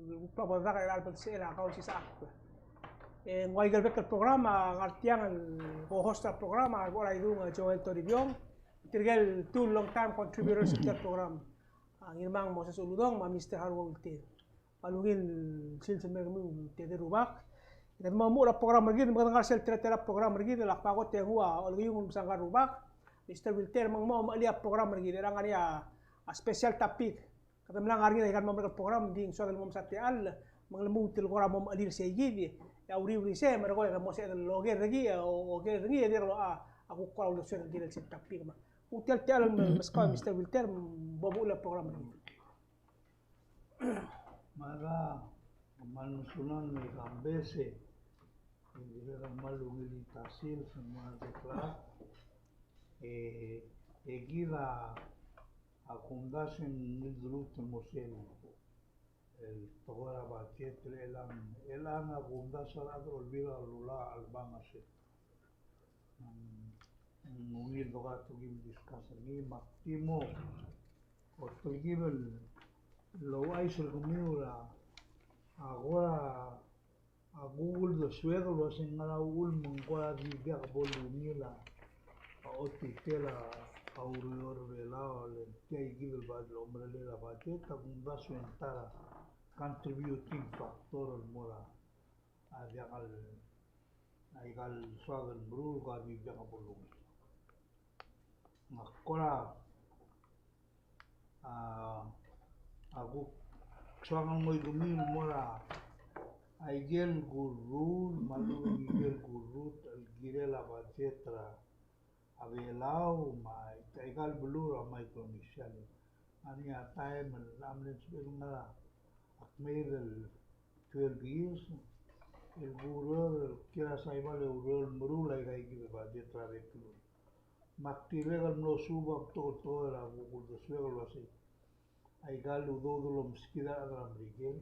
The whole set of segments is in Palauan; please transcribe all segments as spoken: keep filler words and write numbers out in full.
Kuk bo dak er a chelecha el belsechel a Kausisechakl. E ng ua ikel bek el program a ngar tiang el co-host er a program a Rubak Idung, Joel Toribiong. Tirke el two long time contributors er tia el program, a Ngirmang Moses Uludong me a Mister Haruo Ultir. Me a ungil sils el mei er kemiu, tia el rubak. Kede mo omuchel er a program er kid, me kede ngar sel teletelel a program er kid, el ak mo kot e nguu a Olekiung el msa ngka el rubak, Mister Wilter, me ng mo omechelii a program er kid, er a ngar er ngii a special topic. Kede mla ngar er ngii er aika el mo merek el program, ng di ng soad el mo msa techall, me ng lmuut el kora mo omechelii er sei kid, e a uriul er isei, me ng kora mo sebeched el oker er ngii, o, oker er ngii, e dirrek el locha a kuk kora uldesuek el kirel sel topic me. Kuk tia el techall el meskau a Mister Wilter, me bo omuchel a program er kid. Me a kmal mesulang e kambes e, e dirrek el kmal ungil el ta sils, se kmal di klak. E, e kid a a kumdasu e ng ungil duluut el mo sel, el tekoi er a budget, el chelechang, chelechang a kumdasu a rechad er a Olbiil a lulua a chelebangel er sel. Ng, ng ungil doka a tukim discuss er ngii, me ak di mo, o, telkib el ouchais er kemiu er a, a kora a kuk uldesuek el uasei ng ngera uchul me ng kora di diak bo lungil a otutel a ureor er a Belau, le tia kid el budget, omerellel a budget, a kumdasu e ng ta er a contributing factor el mo er a diak el, aika el soad el meruul el kora di diak bo lungil. Me a kora a, a kuk soak el ngoi kemiu el mo er a, aike el kurruul, me a lechub e ng aike el kurruul el kirel a budget er a Belau, me aika el beluu er a Micronesia. Ng ngar er ngii a taem el mle sebechel ngar er a kmeed el twelve years, el kureor, el kiei er a Saipan e ureor el meruul aika kid el budget er a bek el Me ak dirrek el mlo suub a betok el tekoi er a kuk uldesuek el uasei, aika el udoud el omeskid a rechad er a Merikel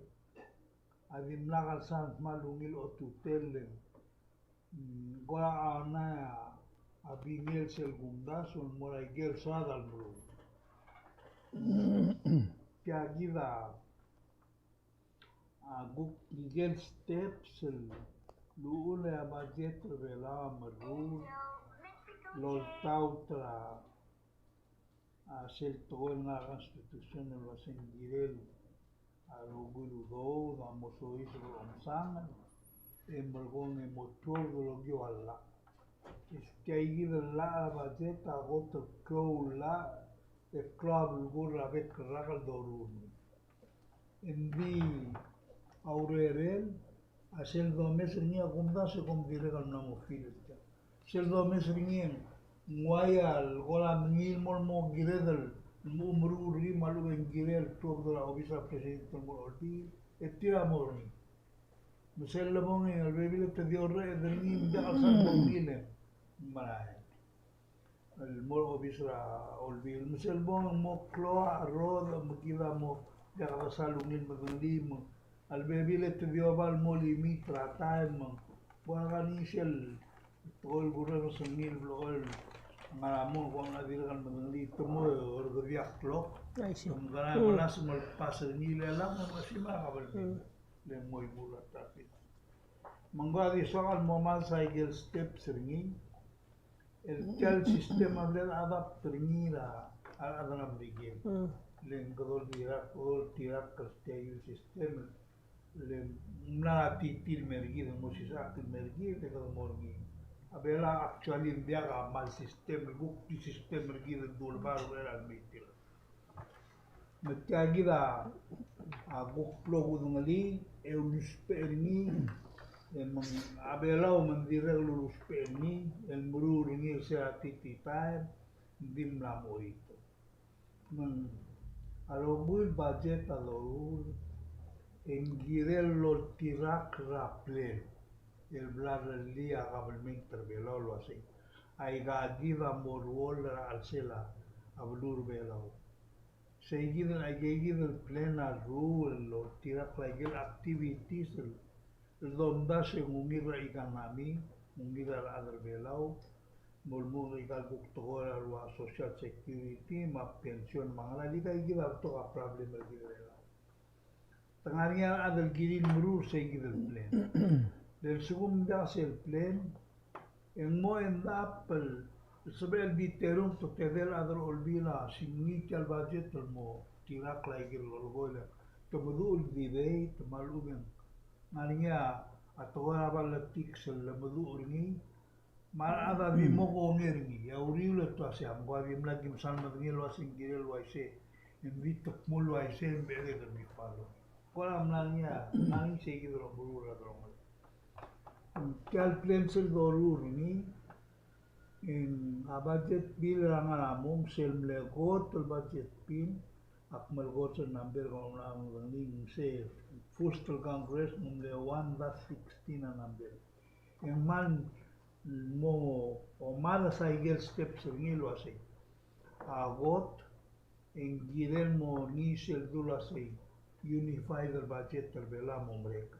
a dimlak a lsal kmal ungil otutel, mm, kora a, a bingel sel kumdasu el mo er aike el soad el meruul. Tia kid a A kuk ikel steps el uchul e a budget er a Belau a meruul el oltaut er a, a sel tekoi el ngar er a Constitution el uasei ng kirel a rokui el udoud a mo soiseb el omsangel e merekong e mo tuobed el okiu a llach. E tia kid el llach er a budget a kot el klou el llach e klou a belkul er a bek el rak el doruul. Engdi a urerel a sel domes er ngii a kumdasu e kom dirrek el mla mo feel er tia. Sel domes er ngii e ng uai a lekora mengiil el mo, mo kired el mo meruul er ngii me a lechub e ng kirel tuobed er a obis er a president el mo er a olbiil e tir a mo er ngii. Me sel lebong e a lebebil e te di orreched er ngii me ng diak el sal mo ungil e merael el mo er a obis er a olbiil. Me sel bong e ng mo klou a cherrodech me kid a mo diak a sal ungil medengelii me a lebebil e te di oba el mo limit er a taem me ng bo er ngii sel tekoi el kurrenges er ngii el blechoel ngar er a mong, kuk ng dirrek el medengelii te mo er a kediak el klok. Me ng kora melasem el pass er ngii el elechang me ng mesimer a kabelment le ng mo ibuul a traffic. Me ng kora di soak el mo mas a ikel steps er ngii. El tia el system a mle adapt er ngii er a, a rechad er a Merikel. Le ng kede oltirakl, kede oltirakl er tia el system. Le ng mla er a titil mer kid, ng mo sisechakl mer kid, e kede mo er ngii. A Belau actually ng diak a kmal system, el kuk di system er kid el dulebar er a meitel. Me tia kid a, a kuk blo kudengelii, e ulusbech er ngii, e me ng a Belau me ng dirrek el ulusbech er ngii, el meruul er ngii er se er a tititaem, ng di mla mo oito. Me ng a rokui el budget a doruul, e ng kirel el oltirakl er a plan el bla lerellii a kabelment er a Belau el uasei, aika kid a mo ruoll er a chelsel a beluu er a Belau. Sei kid el, aike kid el plan a lruul el oltirakl a ikel activities el, el domdasu e ng ungil er a economy, ng ungil er a rechad er a Belau, me lmuut er aika el kuk tekoi er a ua social security, me a pension, me a ngera, aika kid a betok a problem er kid er a Belau. Te ngar er ngii a rechad el kirir el meruul er sei kid el plan. Le lsekum ng diak sel plan, e ng mo end up el sebechel di terung te tedei el chad er a Olbiil a signii tia el budget el mo tirakl a ikel lolekoi el te meduch el debate, me a lechub e ng ngar er ngii a tekoi er a politics el meduch er ngii, me a rechad a di mo kongei er ngii. E a uriul e te uasei, ng ko a di mla ki msa el medengei el uasei ng kirel el uaisei, e ng di te kmo el uaisei, e ng becherei e kede di follow. Kora mla er ngii a, mla er ngii sei kid el omeruul er a delongeled. Tia el plan sel doruul er ngii, e ng a budget bill er a ngar er a mong, sel mle kot el budget bill, ak melekoi sel number, kom mla medengei, ng se first el Congress, ng mle one dash sixteen a number. E ng kmal mo omes a ikel steps er ngii el uasei a kot, e ng kirel mo ngii sel dul uasei unified el budget er Belau a mo merek.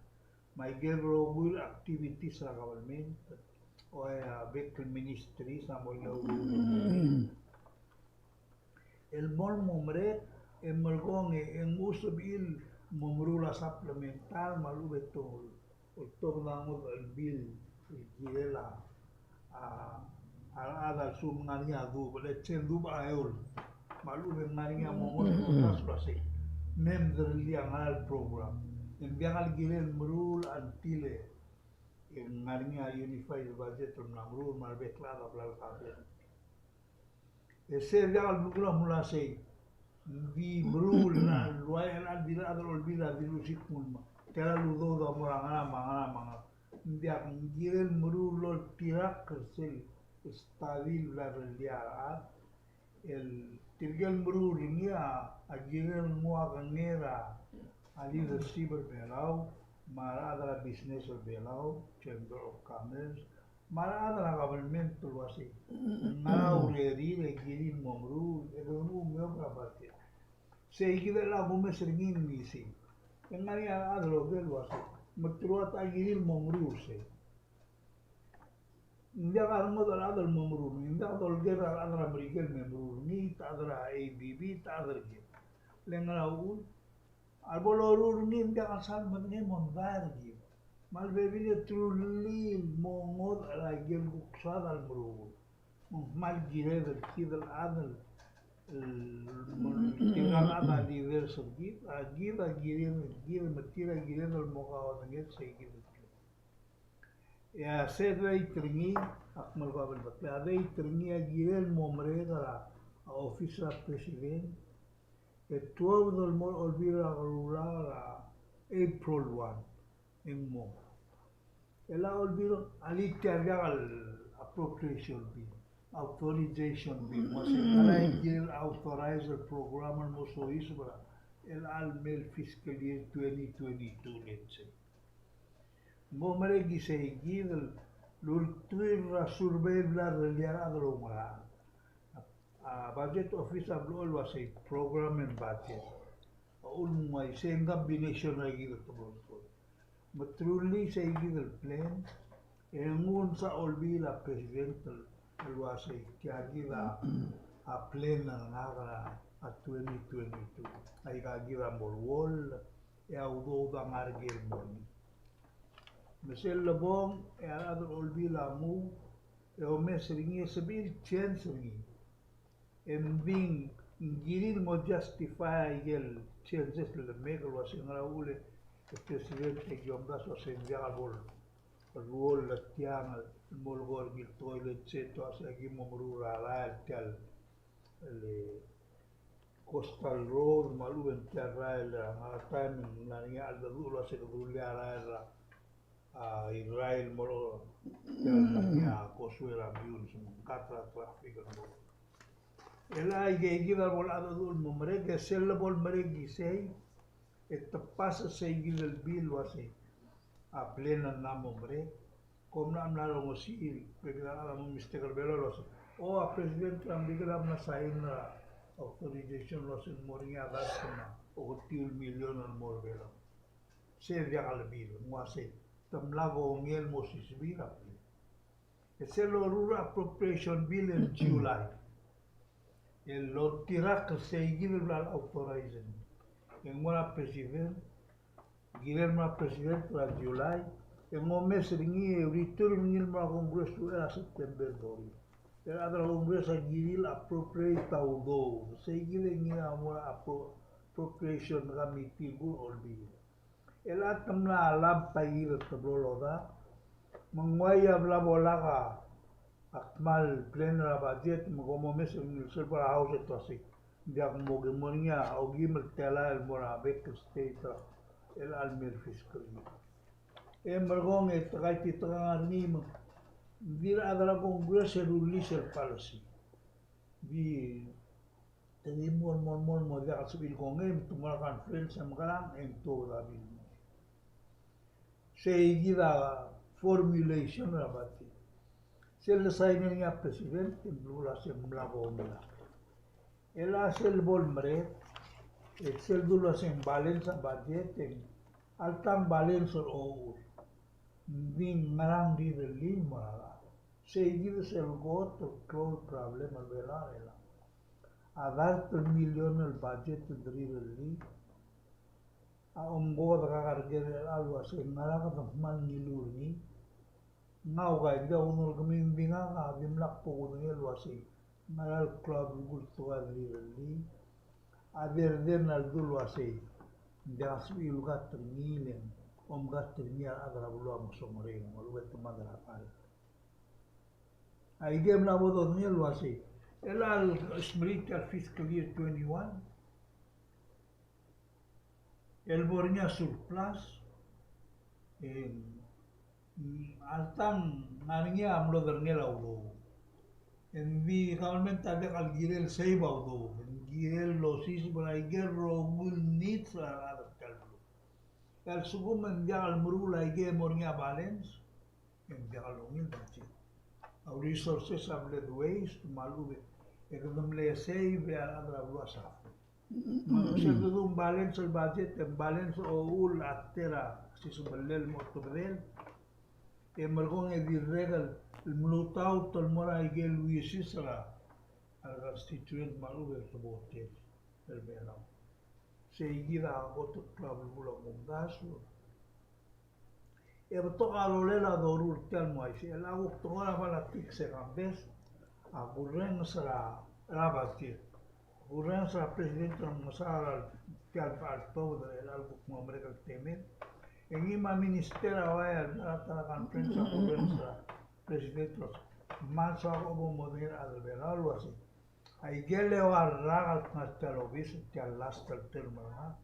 Me a ikel rokui el activities er a government, oi, a bek el ministries a mo er ngii a uriul. El mo, mo merek, e melekoi e ng sebechir el mo meruul a supplemental me a lechub e te oltobed a ngodech el bill el kirel a, a, a rechad a lsekum ng ngar er ngii a dubech, let's say dubech a eolt, me a lechub e ng ngar er ngii a mo ngodech el oltasu el uasei me mderellii a ngera el program. E ng diak el kirel el meruul until e ng ngar er ngii a unified budget el mla meruul me a rebek el chad a bla lekabel. E sei a diak el belkul a mla sei, ng di meruul el ua el di rechad er a Olbiil a dilu el uasei kmo me tia el udoud a mo er a ngera me a ngera me a ngera. Ng diak, ng kirel meruul el oltirakl er sel study el bla lerellii a rechad. El tirke el meruul er ngii a kirel nguu a kengei er a leadership er Belau, me a rechad er a business er Belau, Chamber of Commerce, me a rechad er a government el uasei ng ngar er a urerir e kirir el mo meruul, e kede nguu a meob er a budget. Sei kid el kumes er ngii el uasei, e ng ngar er ngii a rechad el oker el uasei me te ruat a kirir el mo meruul sei. Ng diak a rengodech el chad el mo meruul, ng diak dolekoi a rechad er a Merikel el me meruul, ngii a chad er a A B B, a chad er kid. Le ngera uchul? A lebo loruul er ngii, ng diak el sal medengei el mo medai er kid. Me a lebebil e te rullii el mo ngodech er a ikel kuk soad el meruul. Me ng kmal kired el kid el chad el, el, tirka el chad a leaders er kid, a kid a kired, kid me tir a kired el mo kaodengei sei kid el. E a se date er ngii, ak melekoi a belbeklii, a date er ngii a kirel mo merek er a office er a president, e tuobed el mo er a Olbiil er a Kelulau er a April one, e ng mo. E a Olbiil a lilia tia el appropriation bill, authorization bill, me se a kirel authorize el program el mo soiseb er a chelecha el mei el fiscal year twenty twenty-two, let's say. Mo merek isei kid el ultuil er a survey el bla lerellii a rechad el oungerachel. A budget office a blechoel el uasei program and budget. A uchul me ng uaisei, ng combination er a kid el teblo el kot. Me te rullii isei kid el plan, e nguu a Olbiil a president el, el uasei tia kid a, a plan er ngak er a twenty twenty-two. Aika kid a mo ruoll, e a udoud a ngar er ker el mo er ngii. Me sel lebong, e a rechad er a Olbiil a move, e omes er ngii e sebechir el change er ngii. E ng di ng kirir el mo justify a ikel changes el mei el uasei ngera uchul e president e ki omdasu el uasei ng diak el bo el ruoll er tiang el mo lekoi er ngii el toilet, se te uasei aki mo meruul er a rael tia el, el Coastal Road, me a lechub e ng tia el rael er a ngar er a taem e ng ngar er ngii a cheldecheduch el uasei kede rullii a rael er a, a, Irrai el mo er tia el ngar er ngii a causeway er a Meyuns, me ng cut er a traffic el mo. E le aike kid a bo el cheldecheduch el mo merek, e sel lebo el merek isei, e te pass sei kid el bill el uasei a plan a mla mo merek. Kom mla, mla rongesii, bebil a rechad a mo mistake er a Belau el uasei, o, a president er a Merikel a mla sign er a authorization el uasei ng mo er ngii a dart me a oketiu el million el mo er a Belau. Se diak el bill, ng uasei te mla kongei el mo siseb er a bill. E sel loruul er a appropriation bill el July, el oltirakl er sei kid el bla authorize. E ng ua a president, kirel el mo er a president er a July, e ng omes er ngii e return er ngii el mo er a Congress er a September thirty. E a rechad er a Congress a kirir el appropriate a udoud. Sei kid e ngii a mo er a appro-, appropriation committee el kuk olbiil. E a te mla lamp a ikid el teblo el odak. Me ng uai a bla bo lak a kmal plan er a budget me kom omes er ngii el sel bo er a House e te uasei, ng diak mo, ke mo er ngii a okeim el telael el mo er a bek el state er a chelecha el mei el fiscal year. E merekong e te kaititekangel er ngii me ng di a rechad er a Congress a rullii sel policy. Di te di mo, mo, mo, mo diak el sebechir el kongei, me te mo er a conference e mekerang, e ng tuobed a bill. Sei kid a formulation er a budget. Sel lesign er ngii a president, e ng dul uasei ng mla bo mla. E a sel bo lemerek, e sel dul uasei ng balance a budget, e ng alta ng balance er a uchul. Ng di ngerang rirellii el mo er a. Sei kid sel kot el klou el problem er a Belau er chelechang. A dart el million el budget el rirellii a omko de kakerker er chelechang el uasei ngera kede kmal ngiluu er ngii. Ng ua kid a uno el kemiu, ng di ngak a dimlak bo kudengei el uasei ngera el klou a belkul el tekoi el rirellii. A di er a di el dul uasei ng diak a sebechir el cut er ngii, le ng omcut er ngii a rechad er a beluu a mesongerenger me a lechub e te mad er a party. Aike el mla bo dodengei el uasei, el a smerii tia el fiscal year twenty-one el bo er ngii a surplus, e, mm, alta ng ngar er ngii a mlo derengel a udoud. Ng di government a diak el kirel save a udoud, ng kirel lossis er aike el rokui el needs er a rechad er tia el beluu. E a lsekum e ng diak el meruul aike el mo er ngii a balance, e ng diak lungil budget. A resources a mle waste me a lechub e kede mle save e a rechad er a beluu a suffer. Me sel kede balance el budget, e balance a uchul a tera sisebellel mo tebedel. E merekong e dirrek el mlutaut el mo er aike el wishes er a, a constituent me a lechub e te bo er tir el Belau. Sei kid a kot el klou a belkul a kumdasu. E betok a rolel a doruul er tia el mo uaisei, e a kuk tekoi er a politics e kambes a kurrenges er a, er a budget. Kurrenges er a president el mesa er tia el, el tobed er a kuk mo merek el temel. E ngii me a minister a ua el ta er a conference a kurrenges er a president el mesa a ko bo modengei er a delbel a uasei. Aike el eua el rak el kngar tia el obis, tia el last el term er ngak.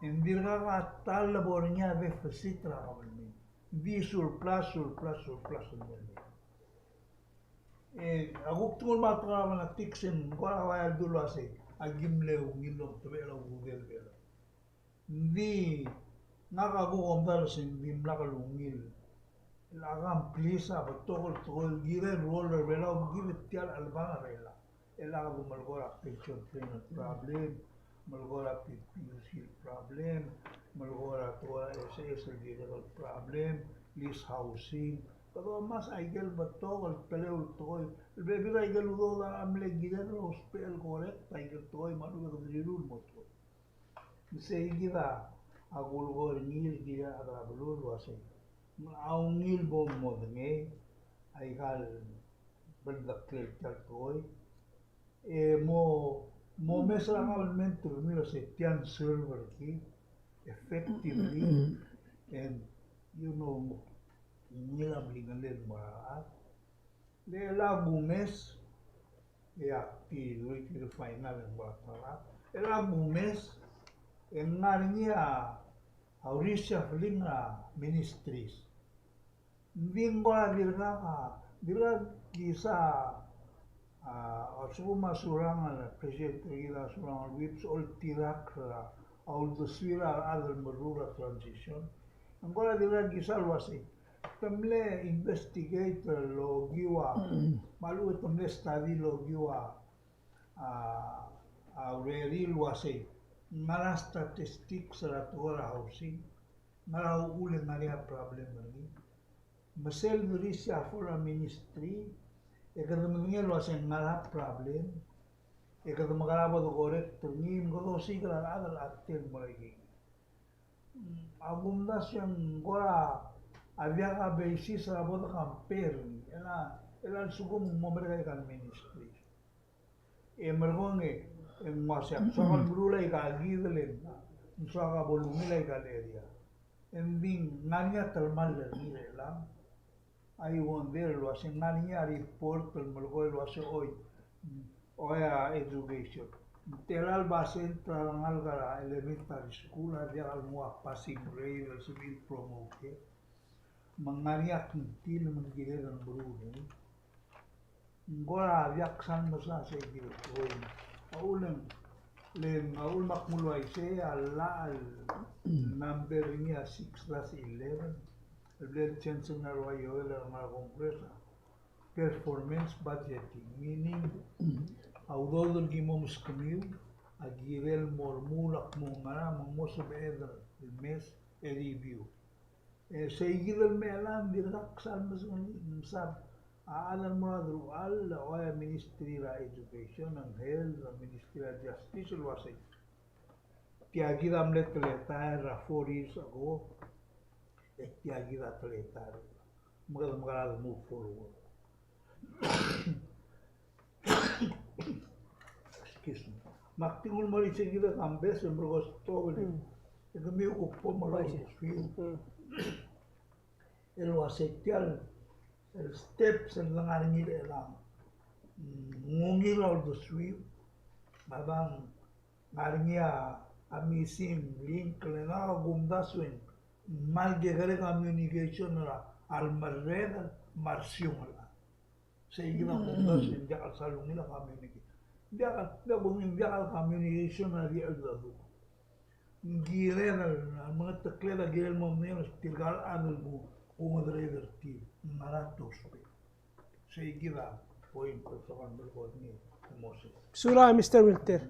Ng dirkak a ta el bo er ngii a deficit er a government. Ng di surplus, surplus, surplus el mei. E, a kuk tengul me a tekoi er a politics e ng kora ua el dul uasei, a ki mle ungil el omtebechel a ududel er a Belau. Ng di ngak a kuk omdasu e ng dimlak el ungil el accomplish a betok el tekoi el kirel el role er a Belau me kid tia el chelebangel er chelechang. E a kede melekoi er a pension plan el problem, melekoi er a P P U C el problem, melekoi er a tekoi er a S S el kirel el problem, lease housing. Kede omes aike el betok el teleu el tekoi el bebil er aike el udoud a mle kirel el ousbech el correct aike el tekoi me a lechub e kede riruul el mo tekoi. Me sei kid a kulekoi er ngii el kirel a rechad er a beluu el uasei, ng ungil bo modengei aika el beldeklel tia el tekoi. E mo, mo mes er a government el kemiu el uasei tia ng serve er kid effectively, and, you know, ng ungil a melingelel el mo er a rechad. Le a kumes, e ak di, di refine a lengua er a, e a kumes, e ng ngar er ngii a, a reshuffling er a ministries. Ng di ng kora dirkak a, dirkak kisa, a, a lsekum a Surangel, a president er kid a Surangel Whipps a oltirakl er a, a uldesuir a rechad el meruul a transition. Ng kora dirkak kisa el uasei, te mle investigate el okiu a, me a lechub e te mle study el okiu a, a, a urerir el uasei, ngar er a statistics er a tekoi er a housing, ngar er a uchul e ngar er ngii a problem er ngii. Me sel reshuffle er a ministry, e kede medengei el uasei ngar er a problem, e kede mekerang e bo de correct er ngii, me kede osiik er a rechad el chad el mo er a ikei. A kumdasu e ng kora a diak a basis er a bo de compare er ngii. E le, e le a lsekum ng mo merek aika el ministry. E merekong e, e ng uasei ak soak el meruul aika kid el, ng soak a bo lungil aika el area. E ng di ng ngar er ngii a telemall er ngii er chelechang. I wonder el uasei ng ngar er ngii a report el melekoi el uasei oi, oi a education. Ng tela el basent er a rengalek er a elementary school a diak el nguu a passing grade el sebechir el promote. Me ng ngar er ngii a kngtil me ng kired el meruul. Ng kora diak ksal mesa sei kid el tekoi. A uchul e ng, le ng a uchul me ak mle uaisei a llach el number er ngii a six dash eleven. El bla el change er ngii a ua ioel er a ngar er a Congress a performance budgeting, meaning a udoud el ki mo meskemiu a kirel mo remuul a kmo ngera me ng mo sebeched el mes e review. E sei kid el mei a llach e ng dirkak ksal mes-, mesab a chad el mo er a deruchall, a ua ministry er a education, a health, a ministry er a justice el uasei tia kid a mle teletael er a four years ago, e tia kid a teletael. Me kede mekerang e move forward. Excuse me. Me ak di nguu el mo er isei kid e kambes e merekong e stop el. Mm. E kemiu kuk bo mo er a uldesuiu. Mm. El uasei tia el steps el ngar er ngii er chelechang. Mm, ng ungil a uldesuiu. Me a bang ngar er ngii a missing link, le ngak a kumdasu e ng kmal kekerei a communication er a remerreder me a resiungel. Sei kid a kumdasu e ng diak el sal ungil a communication. Diak, diak, ng diak el communication a di el dadu. Ng kired el mengetekled a kirel mo mei e tirka el chad el kungedereder er tir, ng ngar er a tousbech. Sei kid a point el soak el melekoi er ngii, Moses. Sulang, Mister Wilter.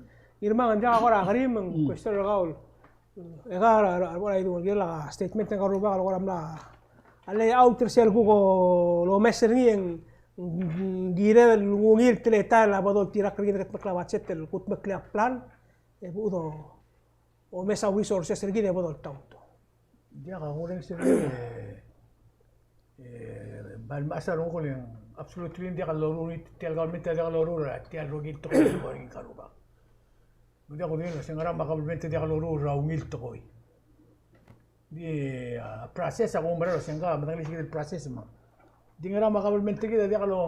Ngirmang, ng diak a kora kerim, ng question er kau. E ka er a, er a, er a, er a, er a statement er kau el rubak el kora mla a layout er sel kuk lomes er ngii e ng, ng kired el ungil teletael a bo doltirakl er ngii e kutmeklii a budget el kutmeklii a plan. E bo do omes a resources er kid e bo doltaut. Diak a kureng sel, e, e, balmasa rongkol e ng absolutely ng diak loruul, tia el government a diak loruul er tia el rokir el tekoi el mo er ngii el rubak. Me diak kudengei el se ngera me a government a diak loruul er a ungil tekoi. Di, a, process a kumerang el se ngka, me ng di se kid el process me. Di ngera me a government er kid a diak lo,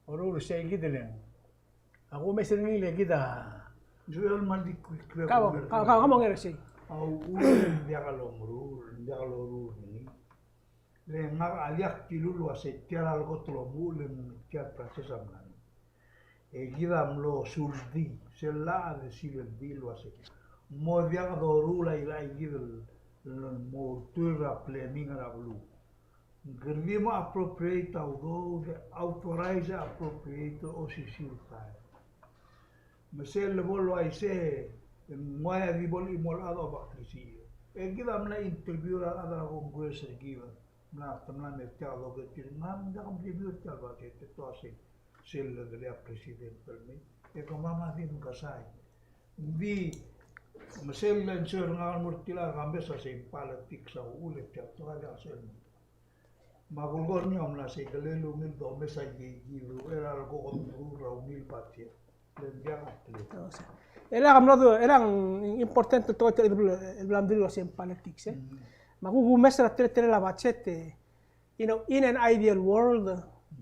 loruul er sei kid el ng. A kumes er ngii le kid a. Joel, me ng di quick, quick, ka, quick, ka, quick. Ka, ka, ka mo ngar er sei. A uchul e ng diak lomeruul, ng diak loruul er ngii. Le ngak a diak dilu el uasei tia el kot el omuchel e ng tia el process a mla er ngii. E kid a mlo suldii, sel llach a de silldii el uasei. Mo diak doruul a llach kid el, el mo ultuil er a planning er a beluu. Ng kede di mo appropriate a udoud, authorize appropriate osisiu el taem. Me sel lebo el uaisei, e ng uai a di bo el chimo el chad a oba klisiich. E kid a mla interview er a rechad er a Congress er kid. Mla, te mla me tia el doke tir, ng mla, ng diak mle interview er tia el budget, e te uasei. Sel ledelii a president el mei. E kemam a di mkasai. Ng di, me sel le ng sel ngak el mo er tia el kambes a sei ng politics a uchul e tia el tekoi a diak sel. Me a kulekoi er ngii a mla sei kele ungil domes a ikei kid el uchei er a leko ko meruul er a ungil budget. Le ng diak a tlek. E le a mlo du, e le ng important el tekoi el bla, el bla mdilu el uasei ng politics, e. Mm. Me a kuk kumes er a teletelel a budget, e, you know, in an ideal world,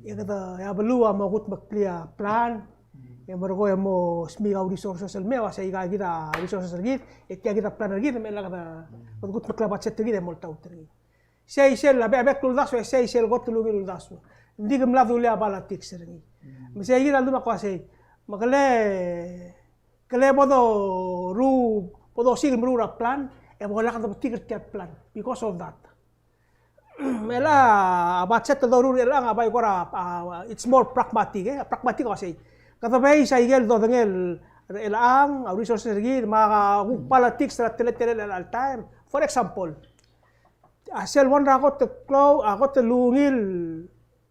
e kede, e a beluu a mo kutmeklii a plan, mm, e merekong e mo smiik a resources el mei, uasei aika kid a resources er kid, e tia kid a plan er kid, me a kede, mm, kede kutmeklii a budget er kid e mo oltaut er ngii. Sei sel, a be, a bek el uldasu, e sei sel kot el ungil uldasu. Ng di ke mla dulii a politics er ngii. Mm. Me sei kid a ldu me a kuk uasei, me kele, kele bo doruul, bo dosiik el meruul er a plan, e bo lak debetik er tia el plan. Because of that. Me a budget el doruul er chelechang a bai kora, a, it's more pragmatic, e, pragmatic a uasei. Kede base a ikel dodengei er chelechang, a resources er kid, me a kuk politics er a teletelel el taem. For example, a sel one er a kot el klou, a kot el ungil,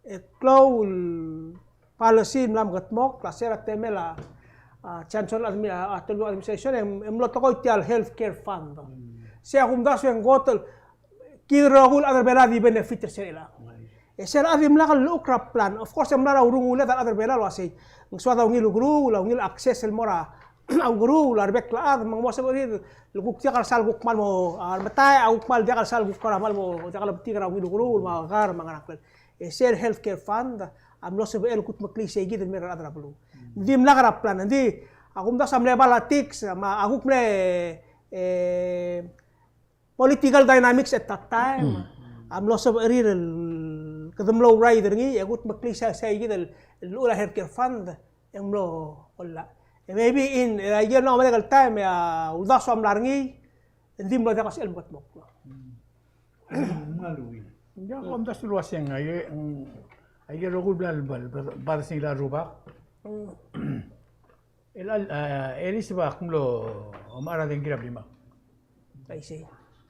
e, klou el policy el mla mekedmokl, a sel a temel a, a, Johnson admi-, a, a, Trudeau administration, e, e mlo tekoi tia el health care fund. Mm. Sei a kumdasu e ng kot el kid el rokui el chad er a Belau a di benefit er sel chelechang. E sel chad a dimlak el llechukl er a plan. Of course, e ng mla er a urunguled a rechad er a Belau el uasei, ng soad a ungil ukeruul, a ungil access el mo er a ukeruul, a rebek el chad, me ng mo sebechir el kuk diak el sal kuk kmal mo, a, metaech, a kuk kmal diak el sal kuk kora kmal mo, diak el betik er a ungil ukeruul, me a kar, me a ngerang klel. E sel healthcare fund a mlo sebechel el kudmeklii sei kid el mei er a rechad er a beluu. Ng dimlak er a plan, ng di, a kumdasu a mle politics, me a kuk mle, e, political dynamics at that time. A mlo sebechir el kede mlo ride er ngii, e kudmeklii sei, sei kid el, el llechul a healthcare fund, e ng mlo ollach. E maybe in, e, a ikel mla medek el time, e a uldasu a mla er ngii, e ng di mlo diak a sel mekedmokl. Ng di a kumdasu el uaseng, a ikel, a ikel rokui el bla, bla, bla, bla, sel rubak. El, a, el isei a kmo mlo omechar a dengki er a blimau. Aisei.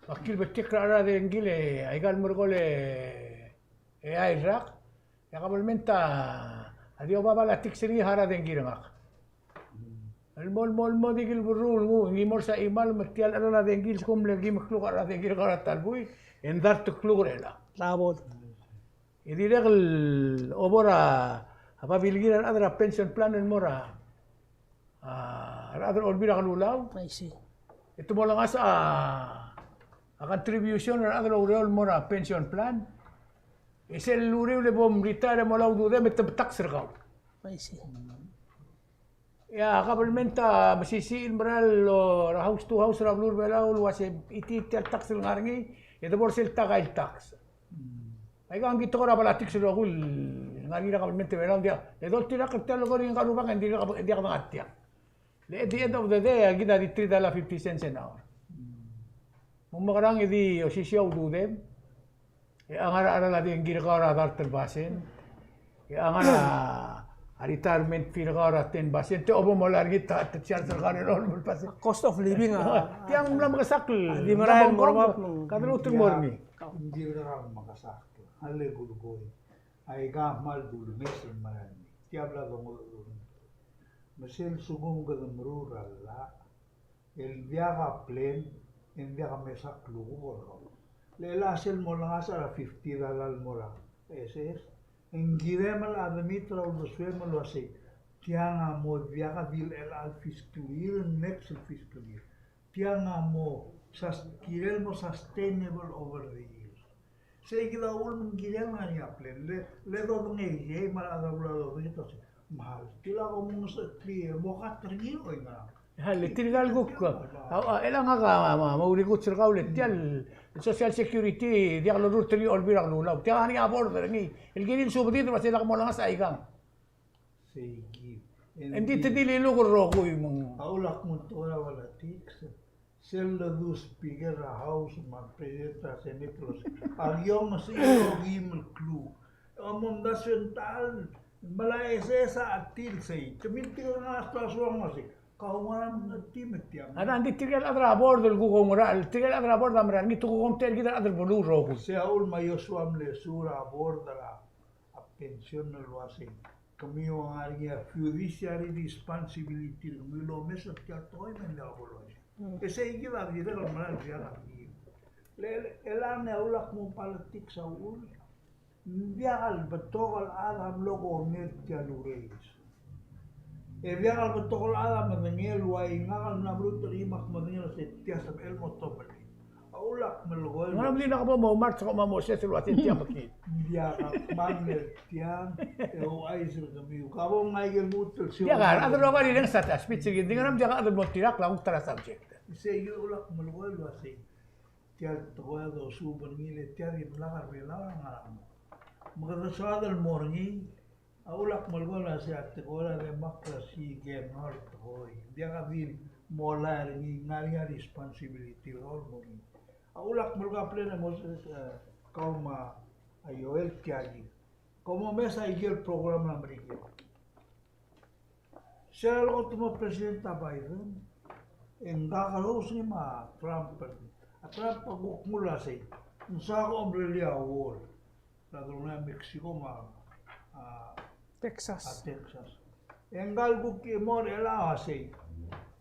Aki el betik er a dengki e aika el merekong e, e a rak, e a kabelment a di oba a politics er ngii a chad er a dengki er ngak. El mo, el mo, el mo di ki el berrungel, ngii mo er sa chimal me tia el chad er a dengki el kmo le ki mekluk a chad er a dengki er kau er a ta el buil, e ng dart el kluk er chelechang. Double. E dirrek el obo er a, a babilngir a rechad er a pension plan el mo er a, a rechad er a Olbiil er a Kelulau. Aisei. E te mo olengasech a, a contribution er a rechad er a oureor el mo er a pension plan. E sel uriul e bo mretire e mo er a ududem e te tax er kau. Aisei. E a kabelment a mesisiich el mera el, o, er a house to house er a beluu er a Belau el uase iti tia el tax el ngar er ngii, e de bo er sel ta el tax. Aika ng di tekoi er a politics el rokui el ngar er ngii er a kabelment er a Belau, ng diak, e doltirakl er tia el kora ngii a rubak e ng diak, e ng diak dengar tiang. Le at the end of the day, a kid a di three dollar fifty cents an hour. Me ng mekerang e di osisiu a ududem. E a ngar er a cheral a dengki er kau er a dart el basent. E a ngar er a retirement fee er kau er a ten basent. Te obo mo er ngii te, te charge er kau er a eleven basent. Cost of living a. Tiang ng mla mekesakl. A di merael mo er a bab. Kede lmuut el mo er ngii. Ng di mekesakl. A le kulekoi. Aika a kmal dulemes el merael. Tia bla dongodech. Me sel lsekum kede meruul er a llach el diak a plan, e ng diak a mesa klukuk er kau. Le chelechang sel mo olengasech er a fifty dollar el mo er a S S, e ng kirem el admit er a uldesuem el uasei, tiang a mo diak a di el chelecha el fiscal year, next fiscal year. Tiang a mo sus-, kirel mo sustainable over the years. Sei kid a uchul me ng kirel ngar er ngii a plan. Le, le dodengei, e, me a rechad a bla dodengei, te uasei, me a lak, tia el ko mo ngesecheklii, mo cut er ngii el oingerang. A le tirka el kuk, a, a, chelechang a, a, a, mo ulikuts er kau le tia el Social Security, diak lorurt er ngii a Olbiil er a Kelulau. Tia ngar er ngii a board er ngii el kirir el subedid el uasei lak mo olengasech aikang. Sei kid. Engdi te di liluk el rokui me ng. A ulak mo tekoi er a politics. Sel ledu speaker er a House me a president er a Senate el uasei, a kiong, sei a okeim el kluk. E a mo omdasu e ng ta el, me a la S S a chetil sei. Te miltik er ngak a sta suang el uasei, kau ngerang me ng chetil me tiang. A ngdi tirke el chad er a board el kuk oungerachel, tirke el chad er a board a mera el ngii, te kuk omtechei er kid el chad er a beluu el rokui. Sei a uchul me a Joshua a mle suur a board er a a pension el uasei, kemiu a ngar er ngii a fiduciary responsibility er kemiu el omes er tia el tekoi me ng diak bo loia. E sei kid a dirrek el mera el diak a ngii. Le, le, chelechang e a ulak mo politics a uchul, ng diak el betok el chad a mlo kongei er tia el ureis. E diak el betok el chad a medengei el ua ngak el mla meruul er ngii me ak medengei el uasei tia sebechel mo tobed. A ulak melekoi. Ng mla di ngak bo mo march ko me a Moses el uasei tia mekngit. Diak a kmal mer tiang, e ouchais er kemiu. Ka bo ngak a ikel lmuut el siu. Diak a rechad el rokui a rireng a speech er ngii, ng di ngar er ngii a diak a chad el mo tirakl a kuk ta er a subject. Sei a ulak melekoi el uasei tia el tekoi a dosuub er ngii le tia dimlak a Belau a ngar er a mo. Me kede soad el mo er ngii. A ulak melekoi el uasei a tekoi er a democracy, ke mlo tekoi. Diak a di mo lai er ngii, ngar er ngii a responsibility er kau el mo er ngii. A ulak melekoi a plan e mo, e, kau me a Joel tia kid. Kom omes a ikel program er a Merikel. Sel lekot el mo president a Biden, e ng kakerous ngii me a Trump. A Trump a kuk nguu el uasei, ng soak a omerellii a wall er a delongelel a Mexico me a, a, Texas. A Texas. E ngka el kuk chimo er chelechang a uasei,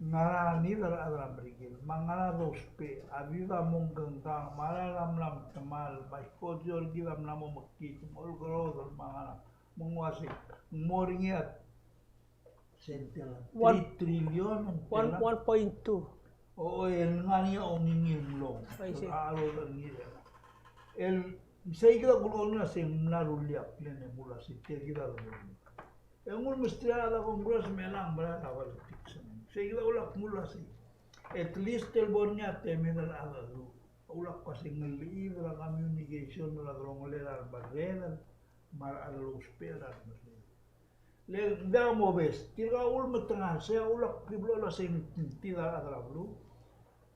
Ngar er ngii a rechad er a Merikel, me a ngar er a dousbech, a di a mo ngkang, me a rechad a mla metemall, me a ikojo er kid a mla mo mekngit, me a olkerreu me a ngar er a, me ng uaisei, ng mo er ngii a sel tela, one, three trillion, one, tela. One point two. O, el ngar er ngii a ongingir el mlong. I see. A lolengit. El, sei kid a kulekoi el uasei ng mla rullii a plan e mla sei, tia kid a lolengit. E ng ulemesterir a Congress me a lak mera el politics. Sei kid a ulak mla sei. At least el bo er ngii a temel a rechad el, ulak uasei ng lechid er a communication er a delongelel a remerreder, me a rechad el ousbech er a remerreder. Le ng diak mobes, tirka ulemetengasei a ulak di blechoel a sei ng tir a rechad er a beluu.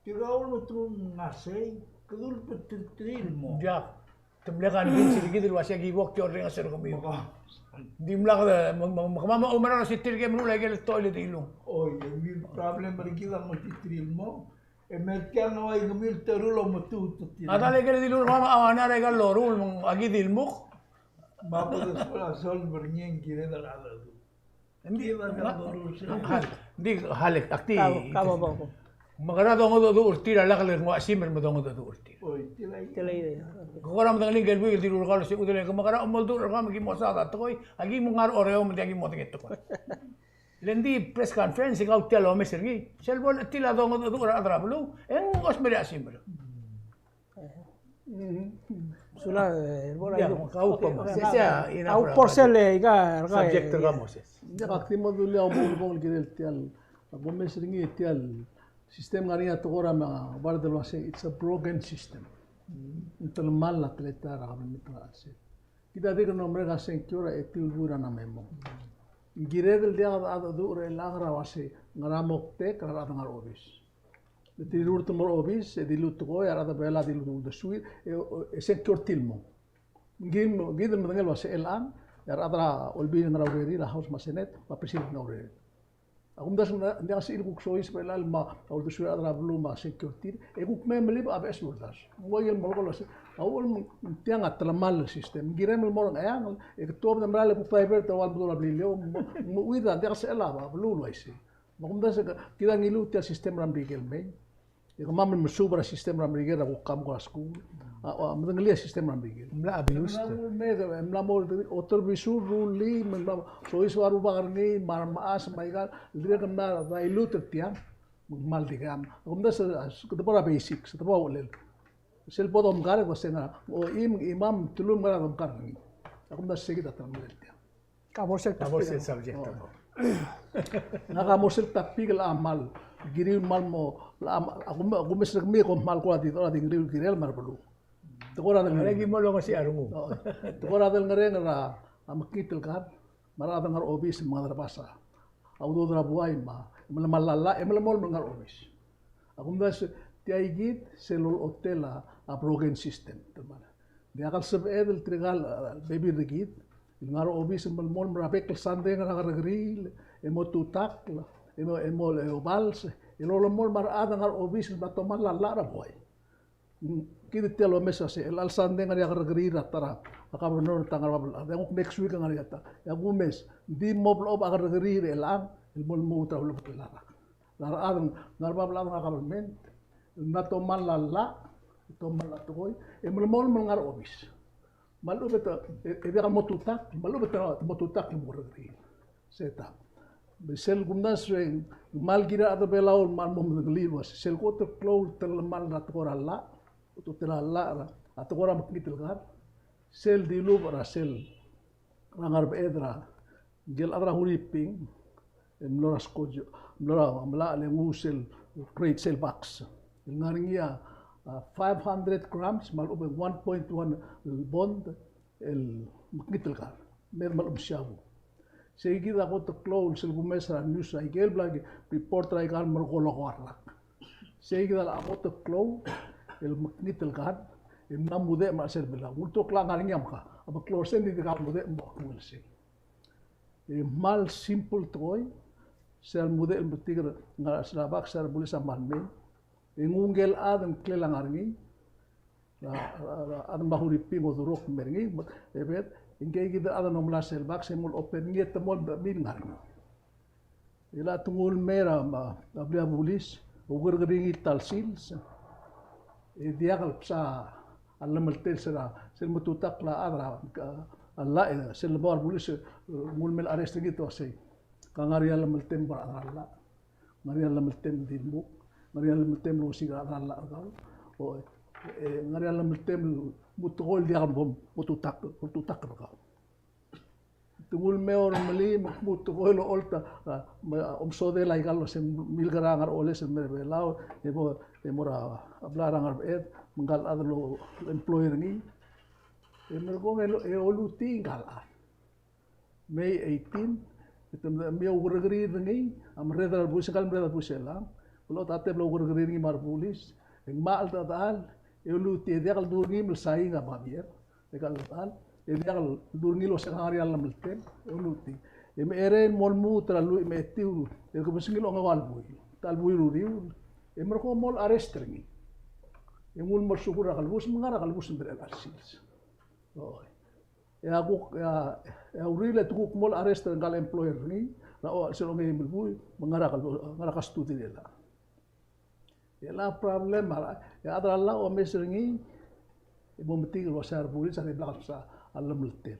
Tirka ulemetengasei, kede ulebetterir el mo. Diak, te mle convince er kid el uasei aki bo ki orrenges er kemiu. Maka. Ng dimlak de, me, me, me kemam a oumera el uasei tirke el meruul a ikel tekoi el dilung. Oi, e ng di problem er kid a mo ulebetterir el mo. E me tiang a ua ikemiu el teru el ometuut er tir. A ta el ikel dilung er kemam a ua ngera ikel loruul me ng aki di lmuk. Me a bo de sola solve er ngii e ng kired el chad el du. Ng di, ng di, hal, ak di, kau, kau, kau. Me kede dongedecheduch er tir a lak el nguu a chesimer me dongedecheduch er tir. Oi, tilai. Tilai, tilai. Ke kora medengelii ngike el buik el dilu er kau el uasei, udele, ke mekerang a omelduch er kau me ki mo saod a tekoi, aki mo ngar er a Oreor me ng diak ki mo medengei a tekoi. Le ng di press conference e kau tia el omes er ngii. Sel bo el tia el dongedecheduch er a rechad er a beluu, e ng ousbech er a chesimer. Sulang, e, bo er a, ia, kau, kau, kau, se, se, ina, kau, kau, por sel, e, ika, ika, subject er kau, Moses. Ng diak, ak di mo dulii a ulebongel el kirel tia el, ak omes er ngii tia el system ngar er ngii a tekoi er a me a Bart el uasei, it's a broken system. Ng telemall a teletael er a kabelment er a chelsel. Kid a dirk mlo merek a sengkio er a etiu el buil er a memo. Ng kired el diak dechedecheduch er chelechang er a uasei, ngera moktek er a rechad el ngar er a obis. Le te dilu er tir el mo er a obis, e dilu tekoi, e a rechad er a Belau a dilu uldesuir, e, e sengkio er tir el mong. Kid, kid el medengei el uasei chelechang, e a rechad er a Olbiil a ngar er a urerir, a House me a Senate, me a President a ngar er a urerir. A kumdasu e ng diak sel kuk soiseb er chelechang me a uldesuir a rechad er a beluu me a sengkio er tir, e kuk mei e melib a beches el uldasu. Ng ua ikel molekoi el uasei, a uchul me ng tiang a telemall el system. Ng kirem el mo er a Ngcheangel, e ke tuobed el merael e kuk divert er a ua el bedul a Beliliou, mo, mo chuid a diak sel a beluu el uaisei. Me a kumdasu e kid a ngiluu tia el system er a Merikel el mei. E kemam el mesuub er a system er a Merikel er a kuk kam ko er a skuul. A, a, medengelii a system er a Merikel. Mla abuse. Mla mo, mla mo, oterbisur, rullii, me mla mo, soiseb a rubak er ngii, me a remechas, me aika, el dirrek el mla dilute er tiang, me ng kmal di kem. A kumdasu, a, kede bo er a basics, kede bo er a uchelel. Sel bo domkar, e kmo se ng, o chim, chimam, telum, ngera domkar er ngii. A kumdasu sei kid a telemellel tiang. Ka bo er sel topic. Ka bo er sel subject. Oh. Ngak a mo er sel topic el kmal, kiriu el kmal mo, a, a kumes er kemiu e kom kmal kora di, kora di ngeriu el kirel me a rebeluu. Te kora di ngereng. Aki mo longesii a rengum. Oh. Te kora di ngereng er a, a mekngit el kar, me a rechad el ngar er a obis me a ngar er a bas a udoud er a buai me a, me a lemall a llach, e melemolem el ngar er a obis. A kumdasu, tia kid sel olechotel a, a broken system. Ng diak el sebeched el tirka el, a, bebil er kid el ngar er a obis el melemolem er a bek el sandei er a kerrekeriil, e mo tutakl, e mo, e mo, e obals, e lolemolem a rechad el ngar er a obis el mla tomall a llach er a buai. Mm, kid tia el omes a se, el, el sandei ngar er a kerrekeriil er a ta er a, a governor er a ta ngar er a bab el chad, e a kuk next week ngar er a ta. E a kumes, ng di mo blechob a kerrekeriil er chelechang el mo lmuut er a ulebet el rak. A rechad el ngar er a bab el chad er a government, el mla tomall a llach, tomall a tekoi, e melemolem el ngar er a obis. Me a lechub e te, e, e diak el mo tutakl, me a lechub e te mo tutakl el mo kerrekeriil. Se ta. Me sel kumdasu e ng kmal kirir a rechad er a Belau el kmal mo medengelii el uasei, sel kot el klou el telemall er a tekoi er a llach, kot el telemall er a llach, a tekoi er a mekngit el kar, sel dilubech er a sel er a Ngerbeched er a, ngike el chad er a Huriping, el mlo er a skojo, mlo er a, mla, le nguu sel crate, sel box. El ngar er ngii a, a, five hundred grams, me a lechub e one point one el pound, el mekngit el kar. Me, me a lechub e ng shabu. Sei kid a kot el klou, sel kumes er a news er a ikel bla ki report er a ikal merekong el rak. Sei kid a kot el klou, el mekngit el kar, el mla mudechem er a chelsel Belau. Ng ultuil a ngar er ngii a mekngit, a meklou er sei, ng di kau mudechem me a kngul er sei. E kmal simple tekoi, sel mudechem el metik er a, ngar er a sel box, sel bulis a kmal mei. E nguu ngike el chad el ngklel a ngar er ngii, a, a, a, a chad el mla Huriping, odurokl el mer ngii, e bet, ngike kid el chad el mla er sel box, e mo open er ngii e te mo el mei el ngar er ngii. E le te nguu el mei er a, a, a blil a bulis, oukerrekeriil ngii el ta el sils. E diak el bsa a llemeltel sel, sel mo tutakl a chad er a, a llach, e sel lebo er a bulis, e, nguu el mei el arrest er ngii el uasei. Ke ngar er ngii a llemeltel el mo er a chad er a llach. Ngar er ngii a llemeltel el di lmuk. Ngar er ngii a llemeltel el osiik er a chad er a llach er kau. O, e, ngar er ngii a llemeltel el mo tekoi el diak el mo, mo tutakl, mo tutakl er kau. Te nguu el mei er a melim, me kmo tekoi el ocholt a, a, me, a, omesodel aika el uasei milk er a ngar er a oles el mei er a Belau, e mo, e mo er a, a blai er a Ngerbeched, me ngka el chad el employer er ngii. E merekong e, e olutii ngka el chad. May eighteen, e te mle oukerrekeriil er ngii, a merreder er a rebulis, ngka el merreder er a rebulis el, a, el otobed el oukerrekeriil er ngii me a rebulis, e ng mla cheldecheduch, e olutii, e diak el dmu er ngii me le sain a babier. E ka el tal, e diak el dmu er ngii el uasei ke ngar er ngii a llemeltel, e olutii. E me cherei el mo lmuut er a lluich me a etiu, el kebesengil a ongeuang el buil. Ta el buil er a uriul, e merekong e mo arrest er ngii. E nguu el mo lsubur er a kelebus, me ngar er a kelebus el mei er a chelecha el sils. Oi. E a kuk, e a, e a uriul e te kuk mo arrest er ngka el employer er ngii, er a, o, sel ongeim el buil, me ngar er a kelebus, ngar er a custody er chelechang. E a problem a, e a chad er a llach a omes er ngii, e mo metik el uasei a rebulis a di blak el bsa a llemeltel.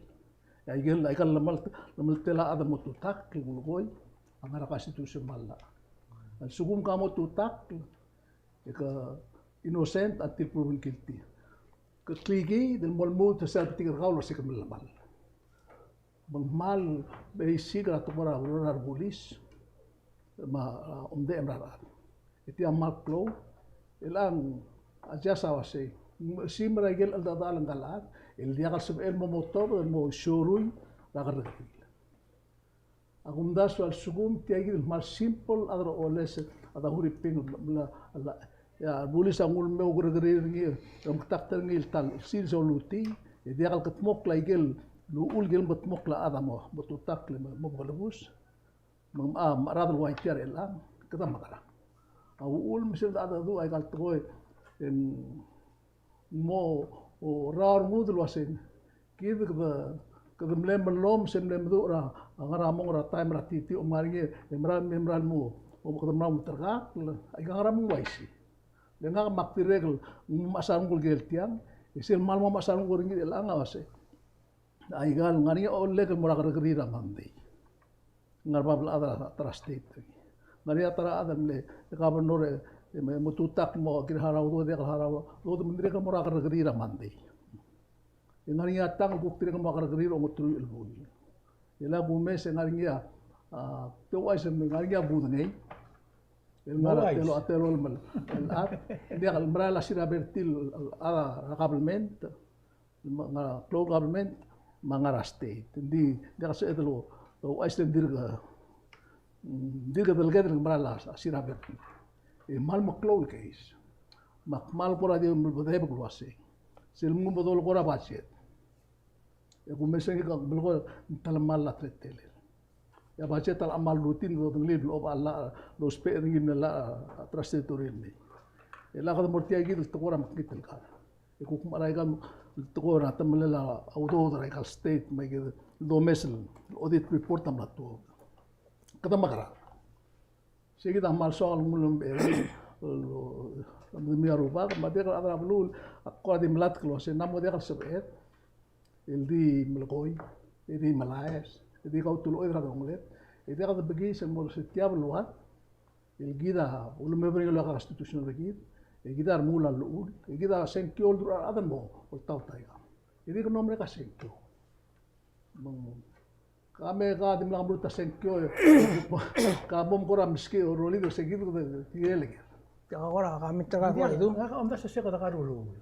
E aike el, aike el llemel-, llemeltel a chad el mo tutakl el kulekoi, a ngar er a constitution me a llach. A lsekum ke mo tutakl, e ke innocent until proven guilty. Ke klikiid el mo lmuut er sel betik er kau el uasei ke melemall. Me ng kmal basic er a tekoi er a ureor er a rebulis, me a, a, omdechem er a rechad. E tia kmal klou, e chelechang a judge a uasei, ng simer a ikel cheldechedechal ngka el chad, el diak el sebechel el mo motobed el mo sioruul er a kerrekeriil. A kumdasu a lsekum tia kid el kmal simple a chad er a oles, a chad er a Huriping, me a, a, a, a rebulis a nguu el mei oukerrekeriil er ngii, e omektakl er ngii el ta el sils e olutii, e diak el kedmokl a ikel uchul el ikel mekedmokl a chad a mo, mo tutakl me, mo kelebus. Me ng, a, me a rechad el ua tia er chelechang, kede mekerang. A uchul me sel dechedecheduch aika el tekoi, e ng mo, o, er a rengud el uasei. Kid kede, kede mle mellomes e mle meduch er a, a ngar er a mong er a taem er a titi, o ngar er ngii, e mera, e mera el mo, o kede mera el mo terkakl, aika ngar er a mong uaisei. Le ngak me ak dirrek el, mm, mechas a renguk el kirel tiang, e sel kmal mo mechas a renguk er ngii er chelechang a uasei. Aika el ngar er ngii a ollek el mo er a kerrekeriil er a Monday. Ngar er bab el chad er a ta er a state. Ngar er ngii a ta er a chad el mle governor e, e me, mo tutakl el mo kirel a udoud, diak el kirel a udoud, me ng dirrek el mo er a kerrekeriil er a Monday. E ngar er ngii a tang el kuk dirrek el mo er a kerrekeriil er a ongeteruich el buil. E le kumes e ngar er ngii a, a, te ouchais e ngar er ngii a budengei. El ngar er a telo, a telo el mel, el chad, diak el merael a siraber er tir el, el, a, a government. Me ngar er a klou el government, me ngar er a state. Ng di, ng diak el sebeched el ouchais e ng dirk, mm, dirk deleked el merael a siraber. E kmal meklou el case. Me ak kmal kora di mle bedebek el uasei. Sel mnguu me bo dolekoi er a budget. E kumes e ngii a belkul a telemall a teletelel. E a budget a locha kmal routine, dodengelii el oba a llach, dousbech er ngii el llach er a trust territory el mei. E le kede mo er tia kid el tekoi er a mekngit el kar. E kuk mechar aika el tekoi er a temelel a udoud er aika el state me aike el domes el audit report a mla tuobed. Kede mekerang. Sei kid a kmal soak el nguu el, el, el, el mei a rubak, me a dirrek el chad er a beluu a kora di melatk el uasei ng mo diak el sebeched el di melekoi, e di melaes, e di kautuloid er a delongeled, e diak debekiis el mo er se tia beluad, el kid a ulemeberingel a constitution er kid, e kid a remuul a llechul, e kid a sengkio el duch er a rechad el mo oltaut aika. E di ke mlo merek a sengkio. Me ng Ka me ka dimlak mlo ta sengkio, ka bo mkora meskio, rolid er se kid, kid el ker. Tia ka kora, ka me tia ka kora, du. Ka omdasu se kede karuruul.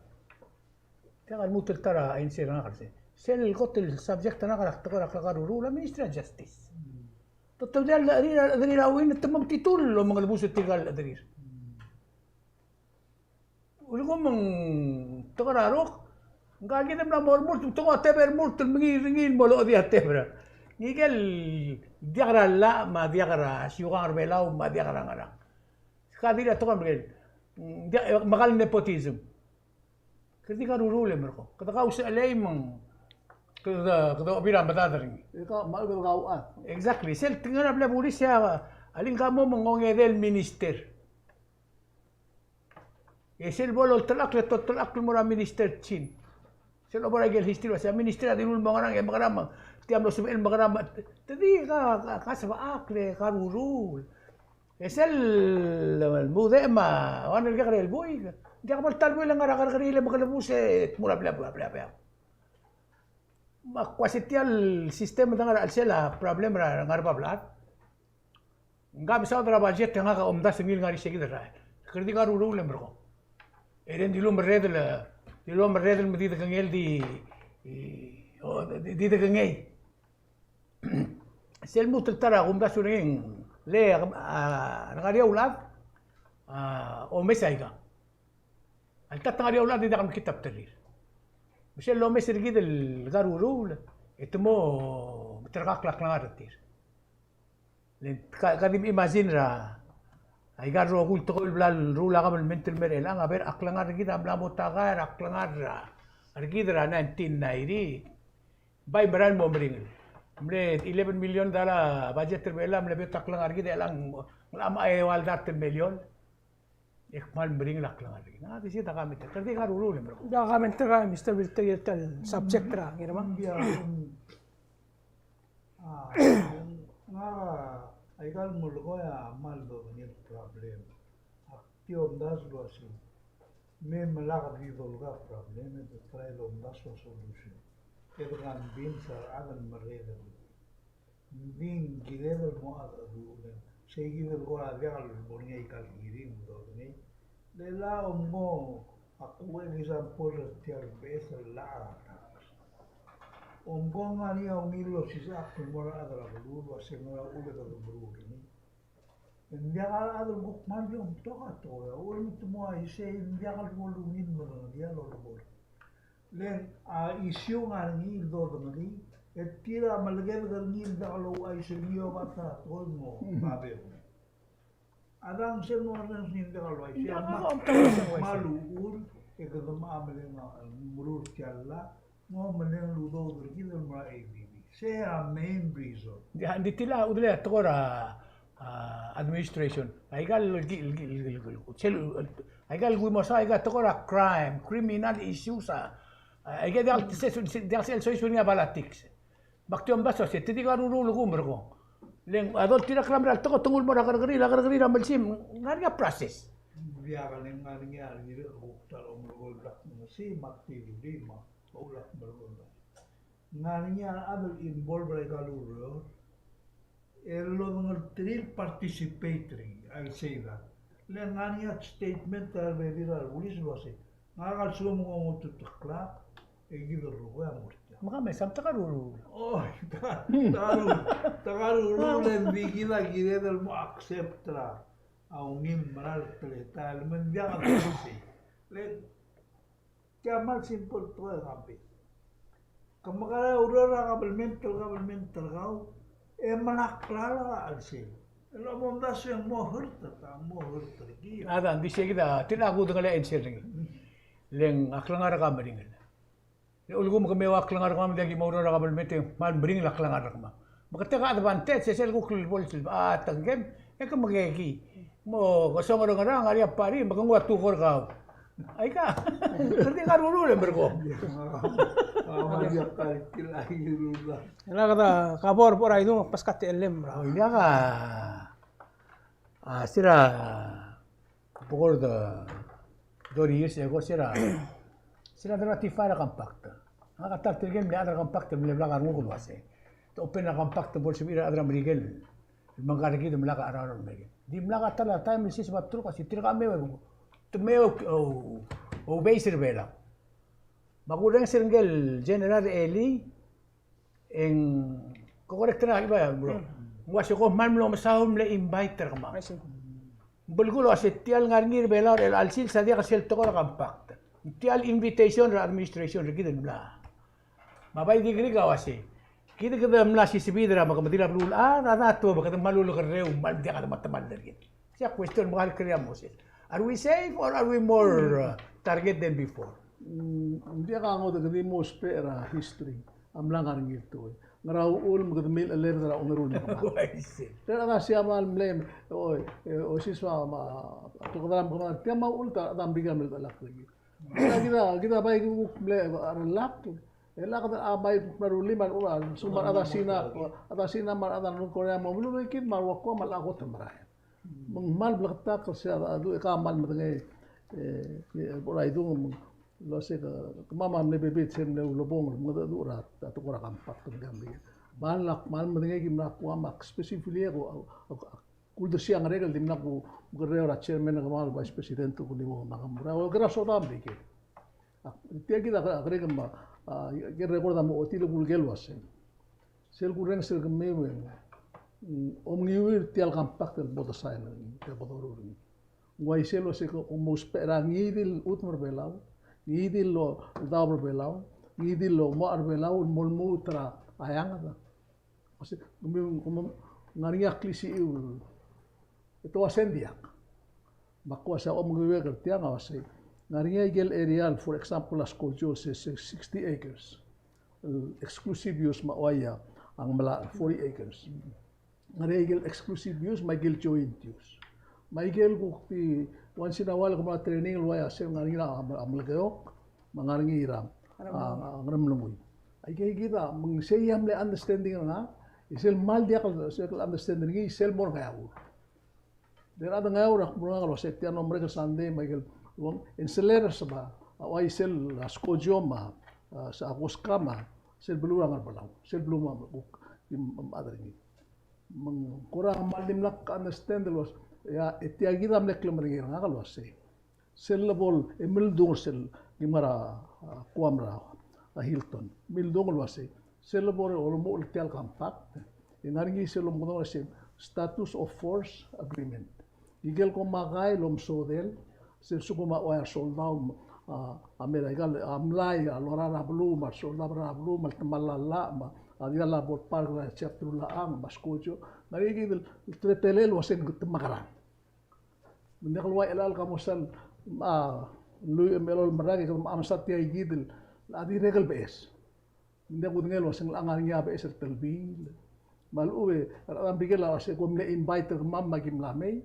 Tia ka lmuut el ta er a answer er ngak er se. Sel kot el subject er ngak er a tekoi er a karuruul a Ministry of Justice. Te te diak el, a, a, a win te mo metitur el omengelebus er tirka el chederir. Ulekum ng tekoi er a rok, ngka kid a mla mo remurt, te ko a tebel remurt el mengiil er ngii el mo lodii a tebel. Ngike el diak er a llach, me a diak er a siukang er a Belau, me a diak er a ngerang. Ka di er a tekoi er a Merikel, diak, me kal nepotism. Kede karuruul e merekong. Kede kausechelei me ng Kede, kede oba er a medad er ngii. E ka, me kede kauchad. Exactly. Sel te ngar er a blil a bulis e a, Alii, ng kmo me ng ongedei el minister. E sel bo loltelechakl, e te oltelechakl el mo er a Minister Chin. Sel obo er a ikel history el uasei a minister a dilu el mo ngerang e mekerang, tia mlo sebechel el mekerang, te di ka, ka, ka sebechakl e ka ruruul. E sel lmudechem a ua el kekerei el buik, ng diak bo el ta el buil e ngar er a kerrekeriil e mekelebus e te mo er a blil a, blil a, blil a. Me ak uasei tia el system el dengar er a chelsel a problem er a ngar er a bab el chad. Ng mesaod er a budget e ngak a omdasu er ngii el ngar er isei kid el rael. Kede di ka ruruul e merekong. E ng dilu merredel, dilu merredel me di dekengei el di, i, o, di, di dekengei. Sel lmuut el ta er a kumdasu er ngii, le, a, a, ngar er ngii a ulechad, a, omes aika. Alta te ngar er ngii a ulechad e diak el mekngit a bdelir. Me sel lomes er kid el ka ruruul, e te mo, me te rekakl a klengar er tir. Le ka, ka di imagine er a, aika el rokui el tekoi el bla leruul a kabelment el mei er chelechang, a ber a klengar er kid a mla mo takai er a klengar er a, er kid er a nineteen ninety. Bai merael el mo meringel. Mle eleven million dollar budget er Belau, mle beot a klengar er kid, e chelechang, ng locha me a eua el dart el million. E kmal meringel a klengar er kid. A, di sei a comment. Kede di ka ruruul e merekong. Di a comment er a Mister Wilter er tia el subject er a, ngii er a ma. Ng diak, a, ng, a, aika el melekoi a kmal dodengei el problem. Ak di omdasu el uasei, me, me lak di dolekoi a problem, e te try el omdasu a solution. E te convince a rechad el merreder. Ng di ng kired el mo a, a, sei kid el kora diak el bo er ngii aika el hearing el dodengei. Le lak omko, ak kuk example er tia el beches el llach er a tax. Omko ng ngar er ngii a ungil el osisechakl el mo er a rechad er a beluu el uasei ngera uchul e kede meruul er ngii. E ng diak a rechad el kuk kmal di omtok a tekoi, a uchul me te mo uaisei, e ng diak el bo lungil medengelii a lolekoi. Le ng a issue a ngar er ngii el dodengelii, e tir a melekedek er ngii el diak louchais er ngii e oba ta er a tekoi el mo babier. A dang sel mo er ngii el diak louchais, a kmal uchul e kede mo meleng a meruul tia el llach, mo meleng el udoud er kid el mo er a A D B. Sei a main reason. Ng di, ng di tia el udoud a tekoi er a, a, administration. Aika el, sel, aika el kui mo sa, aika el tekoi er a crime, criminal issues a, aika diak el, diak sel soiseb er ngii a politics. Me ak di omdasu el uasei, te di ka ruruul e merekong. Le ng a doltirakl a mera el tekoi, te nguu el mo er a kerrekeriil, a kerrekeriil a melsiim, ng ngar er ngii a process. Diak, le ng ngar er ngii a rirek el kuk ta el omerekong el bla kmesiim, me ak di rullii me a ulak merekong. Ng ngar er ngii a rechad el involve er aika el ureor, e lodengei er tir el participate er ngii, I'll say that. Le ng ngar er ngii a statement er a rebebil er a rebulis el uasei, ngak a lsekum ng ongeteruteklak, e kid el rokui a mo er tiang. Me ka mesa, me te ka ruruul. Oi, te ka, te ka ruruul, te ka ruruul, le ng di kid a kired el mo accept er a ungil mera el teletael, me ng diak a mesa. Le Tia kmal simple tekoi el campaign. Ke mekerang e oureor er a government, government er kau, e melai a klalo er a chelsel. El omdasu e ng mo hurt, ta mo hurt er kid. A dang, di sei kid a, tia a kudengelii a answer er ngii. Le ng a klengar er kau a meringel. Le ulekum ke mei a klengar er kemam, diak ki mo oureor er a government, e kmal meringel a klengar er kemam. Me ke tia a advantage, e sel kuk bo el silbech a tengkem, e ke mekekii. Mo, ke song er a ngerang, ngar er ngii a party, me ke nguu a tuko er kau. Aika, kede di ka ruruul e merekong. Ngak a kede ka bo er a idung, paskat el lem. Aika, a, sera, before the thirty years ago, sera, sera de ratify er a compact. Ngak a ta er tirke el mle chad er a compact, mle blak a renguk el uasei. Te open er a compact, bo lsebechir a rechad er a Merikel el mengkar er kid el mla ka cheraro el mei. Dimlak a ta el taem el siseb a bdeluk a se tirka me, te me o, o, obey er a Belau. Me a kurrenges er ngike el General Eli, e ng, ko correct er ngii a, bro. Ng uase ko kmal mlo mesaul el mle invite er kemam. Belkul a uase tia el ngar er ngii er a Belau er chelecha el sils a diak sel tekoi er a compact. Tia el invitation er a administration er kid el mla. Me a bai di kerik a uase, kid kede mla sisebid er a, me ke medil a beluulechad, a da tuobed, kede kmal ulekerreu, kmal diak kede metemall er kid. Sei a question me kede keria Moses. Are we safe or are we more, uh, target than before? Mm, ng diak a ngodech, kede mo ousbech er a history a mla ngar er ngii el tekoi. Ngera uchul me kede milchelebed er a ongeru el mekemad? Uaisei. Te rechad a sei a mal mle, o, e, osisiu a ma, a klekedam kemad, tia ma uchul ta, ta Merikel a mle chelechang. Kid a, kid a, kid a bai kuk mle, a, relak. E lak a bai kuk mle rullii me a lechub a, se me a rechad er a Sina, a rechad er a Sina me a rechad er a North Korea me a beluu er kid me a ua kuk me a lak a kot el merael. Me ng kmal bleketakl el sei a, a, du, e ka kmal medengei, e, e, bo er a idung, me ng, el uasei ke, kemam a mle bebil sel mle ulebongel, me ng di du er a, a tekoi er a compact el mle. Me a lak, kmal medengei ki mla kuk me a specifically a, a, a, a, kuldersii a ngerek el dimlak ku, ku mekerreu er a chairman er kemam el vice president el kuk di mo me a ngerang. Ua, ua, kera soda Merikel. A, tia kid a, a, kerek me a, a, ke record a mo ochotii el kulker el uasei. Sel kurrenges er kemiu e, mm, omenguiu er tia el compact el bo de sign er ngii, tia el bo doruul er ngii. Ng uaisei el uasei ke, kom ousbech er a ngii di el chutem er a Belau, ngii di el daob er a Belau, ngii di el omoachel er a Belau, el mo lmuut er a eanged. Uasei, kemiu, kom, ngar er ngii a klisichiu el, e te uasei ng diak. Me ak uasei a omenguiuek er tiang a uasei, ngar er ngii a ikel area el, for example, a skojo el se, se sixty acres. El exclusive use me a uaia a Ngmlachel forty acres. Ngar er ngii a ikel exclusive use me a ikel joint use. Me a ikel kuk di once in a while ke mo er a training el uaia sel ngar er ngii er a, a Melekeok, me ngar er ngii er a, a, a Ngeremlengui. Aike kid a, me ng sei a mle understanding er ngak, e sel kmal diak el, sel understanding er ngii, sel mo er a Ngeaur. Di rechad er a Ngeaur a kmo er ngak el uasei tia el mo merek el Sunday me a ikel, e ng sel er a Sebang, a uai sel a skojo me a, a, se a Koska me a, sel beluu er a Ngerbelau, sel beluu me a, kuk di mad er ngii. Me ng kora kmal dimlak understand el uasei, e a, e tia kid a mle klemerengir er ngak el uasei. Sel lebo el, e mildung sel, ngii me a, a, Guam er a, a Hilton. Mildung el uasei. Sel lebo el, olemuchel tia el compact. E ngar er ngii sel omekedong el uasei, status of force agreement. Ikel komakai el omesodel, sel lsekum a uai a soldau, a, a mera ikal, a mlai, a lorael er a beluu, me a soldau er a beluu, me a ltemall a llach, me a diall a ballpark er a Chapter Ulechang, me a skojo. Ngar er ngii kid el teletelel el uasei ng te mekerang. Me ng diak el ua chelecha el ka mo sal, a, lluich me a elolem el rak e kede mo mesa tia kid el, a dirrek el beches. Me ng diak kudengei el uasei ng ngar er ngii a beches el telbiil. Me a lechub e, a rechad er a Merikel a uasei kom mle invite er kemam me aki mla mei.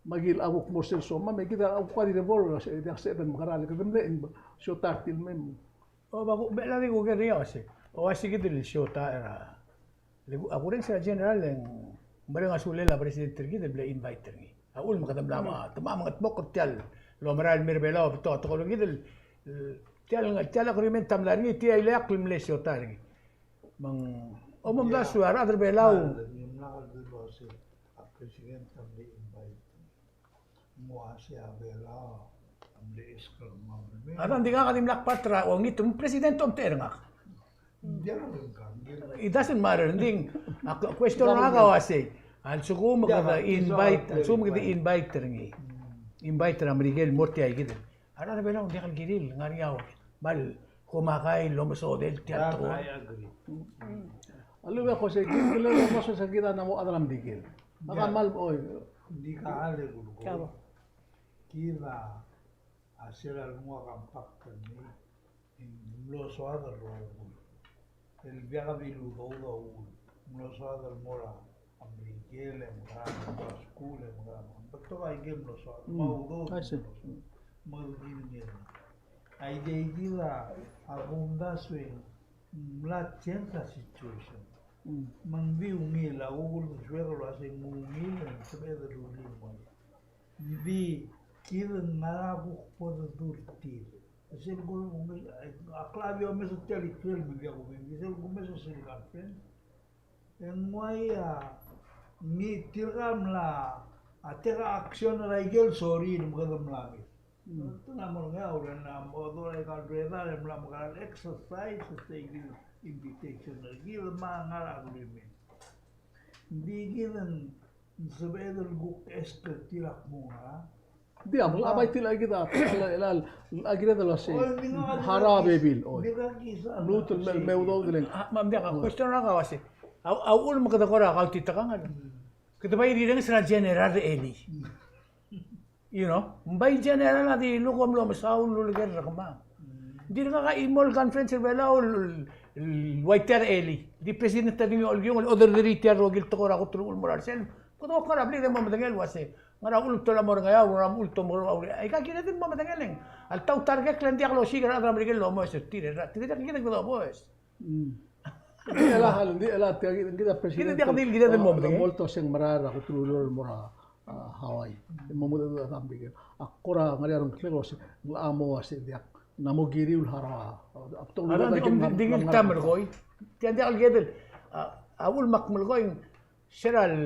Me aki a kuk mo er sel somam, me kid a kuk a di rebol, uasei, diak sebeched el mekerang, kede mle invite, siotai er tir el mei. O, me a ku, me a di kuker er ngii a uasei. O, uasei kid el siotai er a Le ku, a kurrenges er a general e ng mereng a sulel a president er kid el mle invite er ngii. A uchul me kede mla, te mla mengetmokl er tia el omerael el mei er a Belau, betok a tekoi er kid el, tia el, tia el agreement a mla er ngii, tia el ileakl el mle siotai er ngii. Me ng, omomdasu a rechad er a Belau. A president a mle invite. A dang di ngak a dimlak part er a ongit, me president a omtechei er ngak. It doesn't matter, ng di a question er ngak a uasei. A lsekum kede invite, a lsekum kede invite er ngii. Invite er a Merikel el mo er tia kid. A rechad er a Belau ng diak el kirir, ngar er ngii a kmal komakai el omesodel tia el tekoi. A lechub e a Jose, kid el mle mosmes er kid a mo chad er a Merikel. Ak kmal, oi. Di ka ale kulekoi. Kid a A sel lenguu a compact er ngii, e ng mlo soad el rokui. El diak di ludoud a uchul. Ng mlo soad el mo er a Merikel, e mekerang, mo er a skuul, e mekerang. Betok a ikel mlo soad. Me a udoud el mlo soad. Me kid a, aike kid a kumdasu e ng mla change a situation. Me ng di ungil, a kuk uldesuek el uasei ng ungil, e ng sebeched el rullii el mo Ng di kid a ngar er a kuk bo de dul tir. Sel ku, a klou a di omes er tia el ikrel me ng diak kumes, sel kumes er sel conference. E ng uai a ngii tirka mla, a teka action er a ikel sorir me kede mla mei. Te mla mo er ngii a ureor, a mo dua el ikel ureor e mla mekerang el exercise, e sei kid el invitation er kid me a ngar er a agreement. Ng di kid a ng sebeched el kuk ask er tir a kmo ngerang. Di a, me a bai tir a kid a, a kired el uasei. Harau a bebil, oi. Lmuut el me, me udoud el ng. A, me ng diak a question er ngak a uasei. A, a uchul me kede kora kautitekangel. Kede bai rirenges er a general er a elii. You know, ng bai general a di luk kom lo mesaul el uleker er kemam. Ng dirkak a chimo el conference er a Belau el, el ua tia el, di president er ngii a olkiung el order er tia el rokui el tekoi er a kot el uchul el mo er a sel. Kede oker a blil e mo medengei el uase, ngera uchul el te mo er a Ngeaur, ngera uchul el te mo er a Ngeaur. Aika kired el mo medengei el ng, a lta a target el ng diak losiik er a rechad er a Merikel el omes er tir, e tir a kired el kede omes. Mm. Chelecha, chelecha tia kid a president. Kid a diak di el kired el mo medengei. Mo oltobed e ng merael er a kot el ureor el mo er a, a, Hawaii. E mo mengedecheduch a rechad er a Merikel. A kora ngar er ngii a rengklek el uase, ng locha mo uase diak. Ng mo kiriu el harau a, a, a betok el, a, di, di, di ngii el ta melekoi. Tia ng diak el kired el, a, a uchul me ak melekoi, se er a le,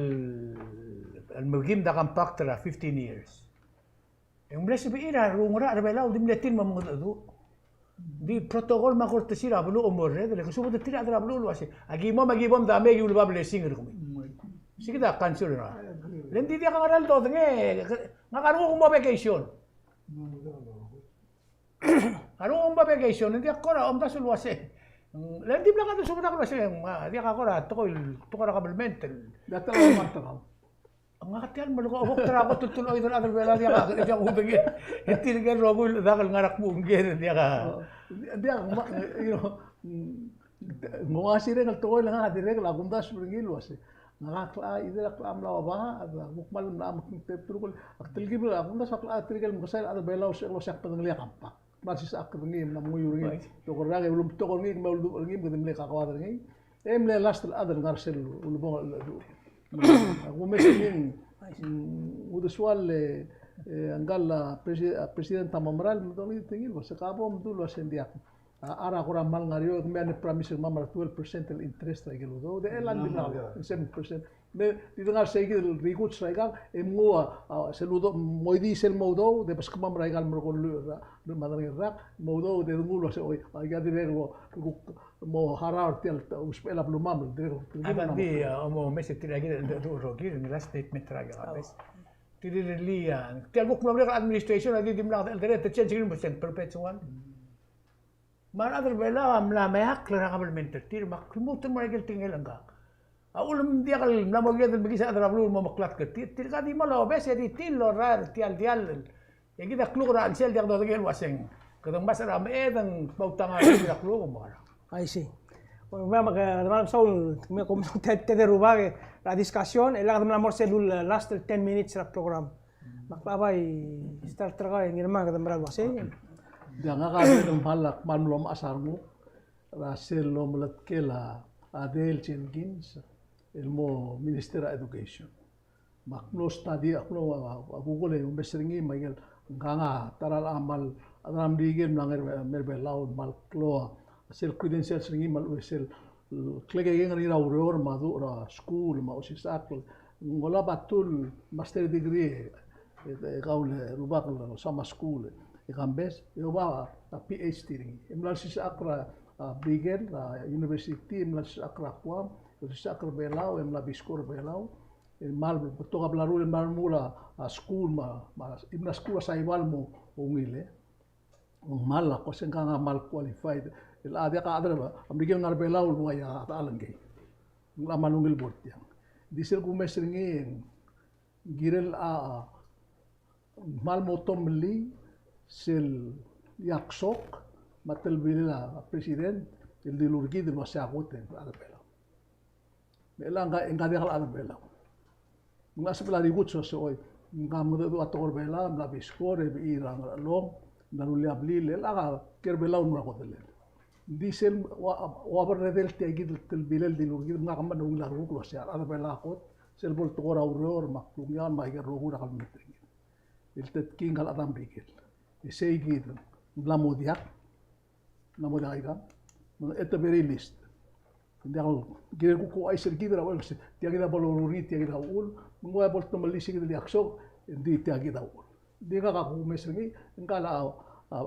el melekeim a compact er a fifteen years. E ng mle sebechir a rechad er a Belau el di mle tir el mo mengedecheduch. Di protocol me a courtesy er a beluu a mo er a redel, e ke subed er tir a rechad er a beluu el uase, aki mo, me aki bo mdamei e ki uleba blessing er kemiu. Se kid a council er a. Le ng di diak a ngera el dodengei, ngak a renguk el mo vacation. A renguk el mo vacation, ng diak kora omdasu el uase. Le ng di mla ngar er a subed el uase, a, diak a kora tekoi, tekoi er a government. Diak a tekoi er a government. Ngak tia el melekoi, a kot er a kot el tuloid er a rechad er a Belau, diak a, diak a kudengei. E tirke el rokui el chad el ngar er a kbungker, diak a. Oh, diak, me, you know, mm, ng ua sireng el tekoi el ngak a dirrek el kumdasu er ngii el uase, ngak a klecha, either a klecha mla oba, a kuk kmal mla mekngit a tebtel, ak telkib el kumdasu a klecha tirke el mekesai el chad er a Belau el uase ak medengelii a compact. Me a lsisechakl er ngii, me a menguiu er ngii. Oi. Tekoi er a, e ulemtok er ngii, me a uldubech er ngii, me kede mle kakoad er ngii. E mle last el chad el ngar er sel ulebongel el, el, a kumes er ngii, mm, uldesuel, e, e, ngka el, a, presi-, a, president a mo merael, me dongii tingil, se ka bo mdu el uase ng diak. A, a kora kmal ngar er eou, me a mle promise er kemam a twelve percent el interest er a ikel udoud, e chelecha ng dimlak, seven percent. Me di dengar sei kid el rikuts er aikang, e mnguu a, a, sel udoud, mo di sel mo udoud, e beskemam er aika el merekong el lluich, lluich me a tang el rak, mo udoud, e de nguu el uase, oi, aika dirrek el, mo harau er tia el usbechel a belumam, dirrek el, a, di, a, mo mesa tirke el, el, el, el, el, el, el statement er aikang, a, bes. Tirke el, a, tia el kuk mlo merek el administration, a di dimlak, el dirrek, te change agreement, perpetual. Me a rechad er a Belau a mla meakl er a kabelment er tir, me ak lmuut el mo er a ikel tekingel ngak. A uchul me ng diak el mla mo kired el mekiis a rechad er a beluu el mo meklatk er tir, tirka di mo lobes e di tir el orrael er tia el diall. E kid a kluk er a chelsel diak dodengei el uaseng. Kede ngmasech er a meched e ng kmo a tang a di a kluk mo er a. I see. Well, me, me, me, me, so, me, kom, te, te, te rubak er a discussion, e le kede mla mo er sel last ten minutes er a program. Me a klecha bai start er kau e Ngirmang, kede mera el uasei. Diak, ngak a dirrek el kmal, kmal mlo mechas a renguk er a sel lomeletkel a Dale Jenkins el mo Minister er a Education. Me ak mlo study, ak mlo, a, a, Google e omes er ngii me a ikel ngkang a ta er a kmal, a ta er a Merikel el mla er a Belau el kmal klou a sel credentials er ngii me a lechub e sel klekekerei er ngii er a ureor me a duch er a skuul me a osisechakl. Ng olab a two el master degree e, e, e kau el rubak el summer school e Kambes, e oba a PhD er ngii. E mla osisechakl er a, a, Merikel, a, University, e mla osisechakl er a Guam, e osisechakl er a Belau, e mla Peace Corps er a Belau, e kmal betok a bla leruul, e mla remuul a, a, skuul me a, me a, e mla skuul er a Saipan el mo ungil e. Ng kmal a kuk se ngkang a kmal qualified. El a diak a chad er a Merikel el ngar er a Belau el ua ia a techall ngkei. Ng locha kmal ungil bo er tiang. Di sel kumes er ngii, ng kirel a, a, kmal mo tomellii sel iaksok me a telbilel a president el dilu er kid el uasei a kot e ng chad er a Belau. Me chelechang e ngka, ngka diak el chad er a Belau. Ng locha sebechel a rikuts el uasei, oi, ngka a mengedecheduch a tekoi er a Belau, mla Peace Corps, e bechil er a Ngerchelong, mla rullii a blil, e chelechang a ker er a Belau el mo er a kodellel. Ng di sel ua, ua berredel tia kid el telbilel el dilu er kid, me ngak a kmal ungil a renguk el uasei a rechad er a Belau a kot, sel bo el tekoi er a ureor me a klungiaol me aike el rokui er a kabelment er kid. El tetkii ngka el chad er a Merikel. E sei kid, ng mla mo diak, ng mla mo diak aikang, me ng at the very least. Ng diak el kirel kuk ouchais er kid er a uchul, tia kid a bo loruul er ngii tia kid a uchul, me ng ua bo el tomellii sei kid el iaksok, e ng di tia kid a uchul. Ng di ngak a kumes er ngii, ngka el a, a,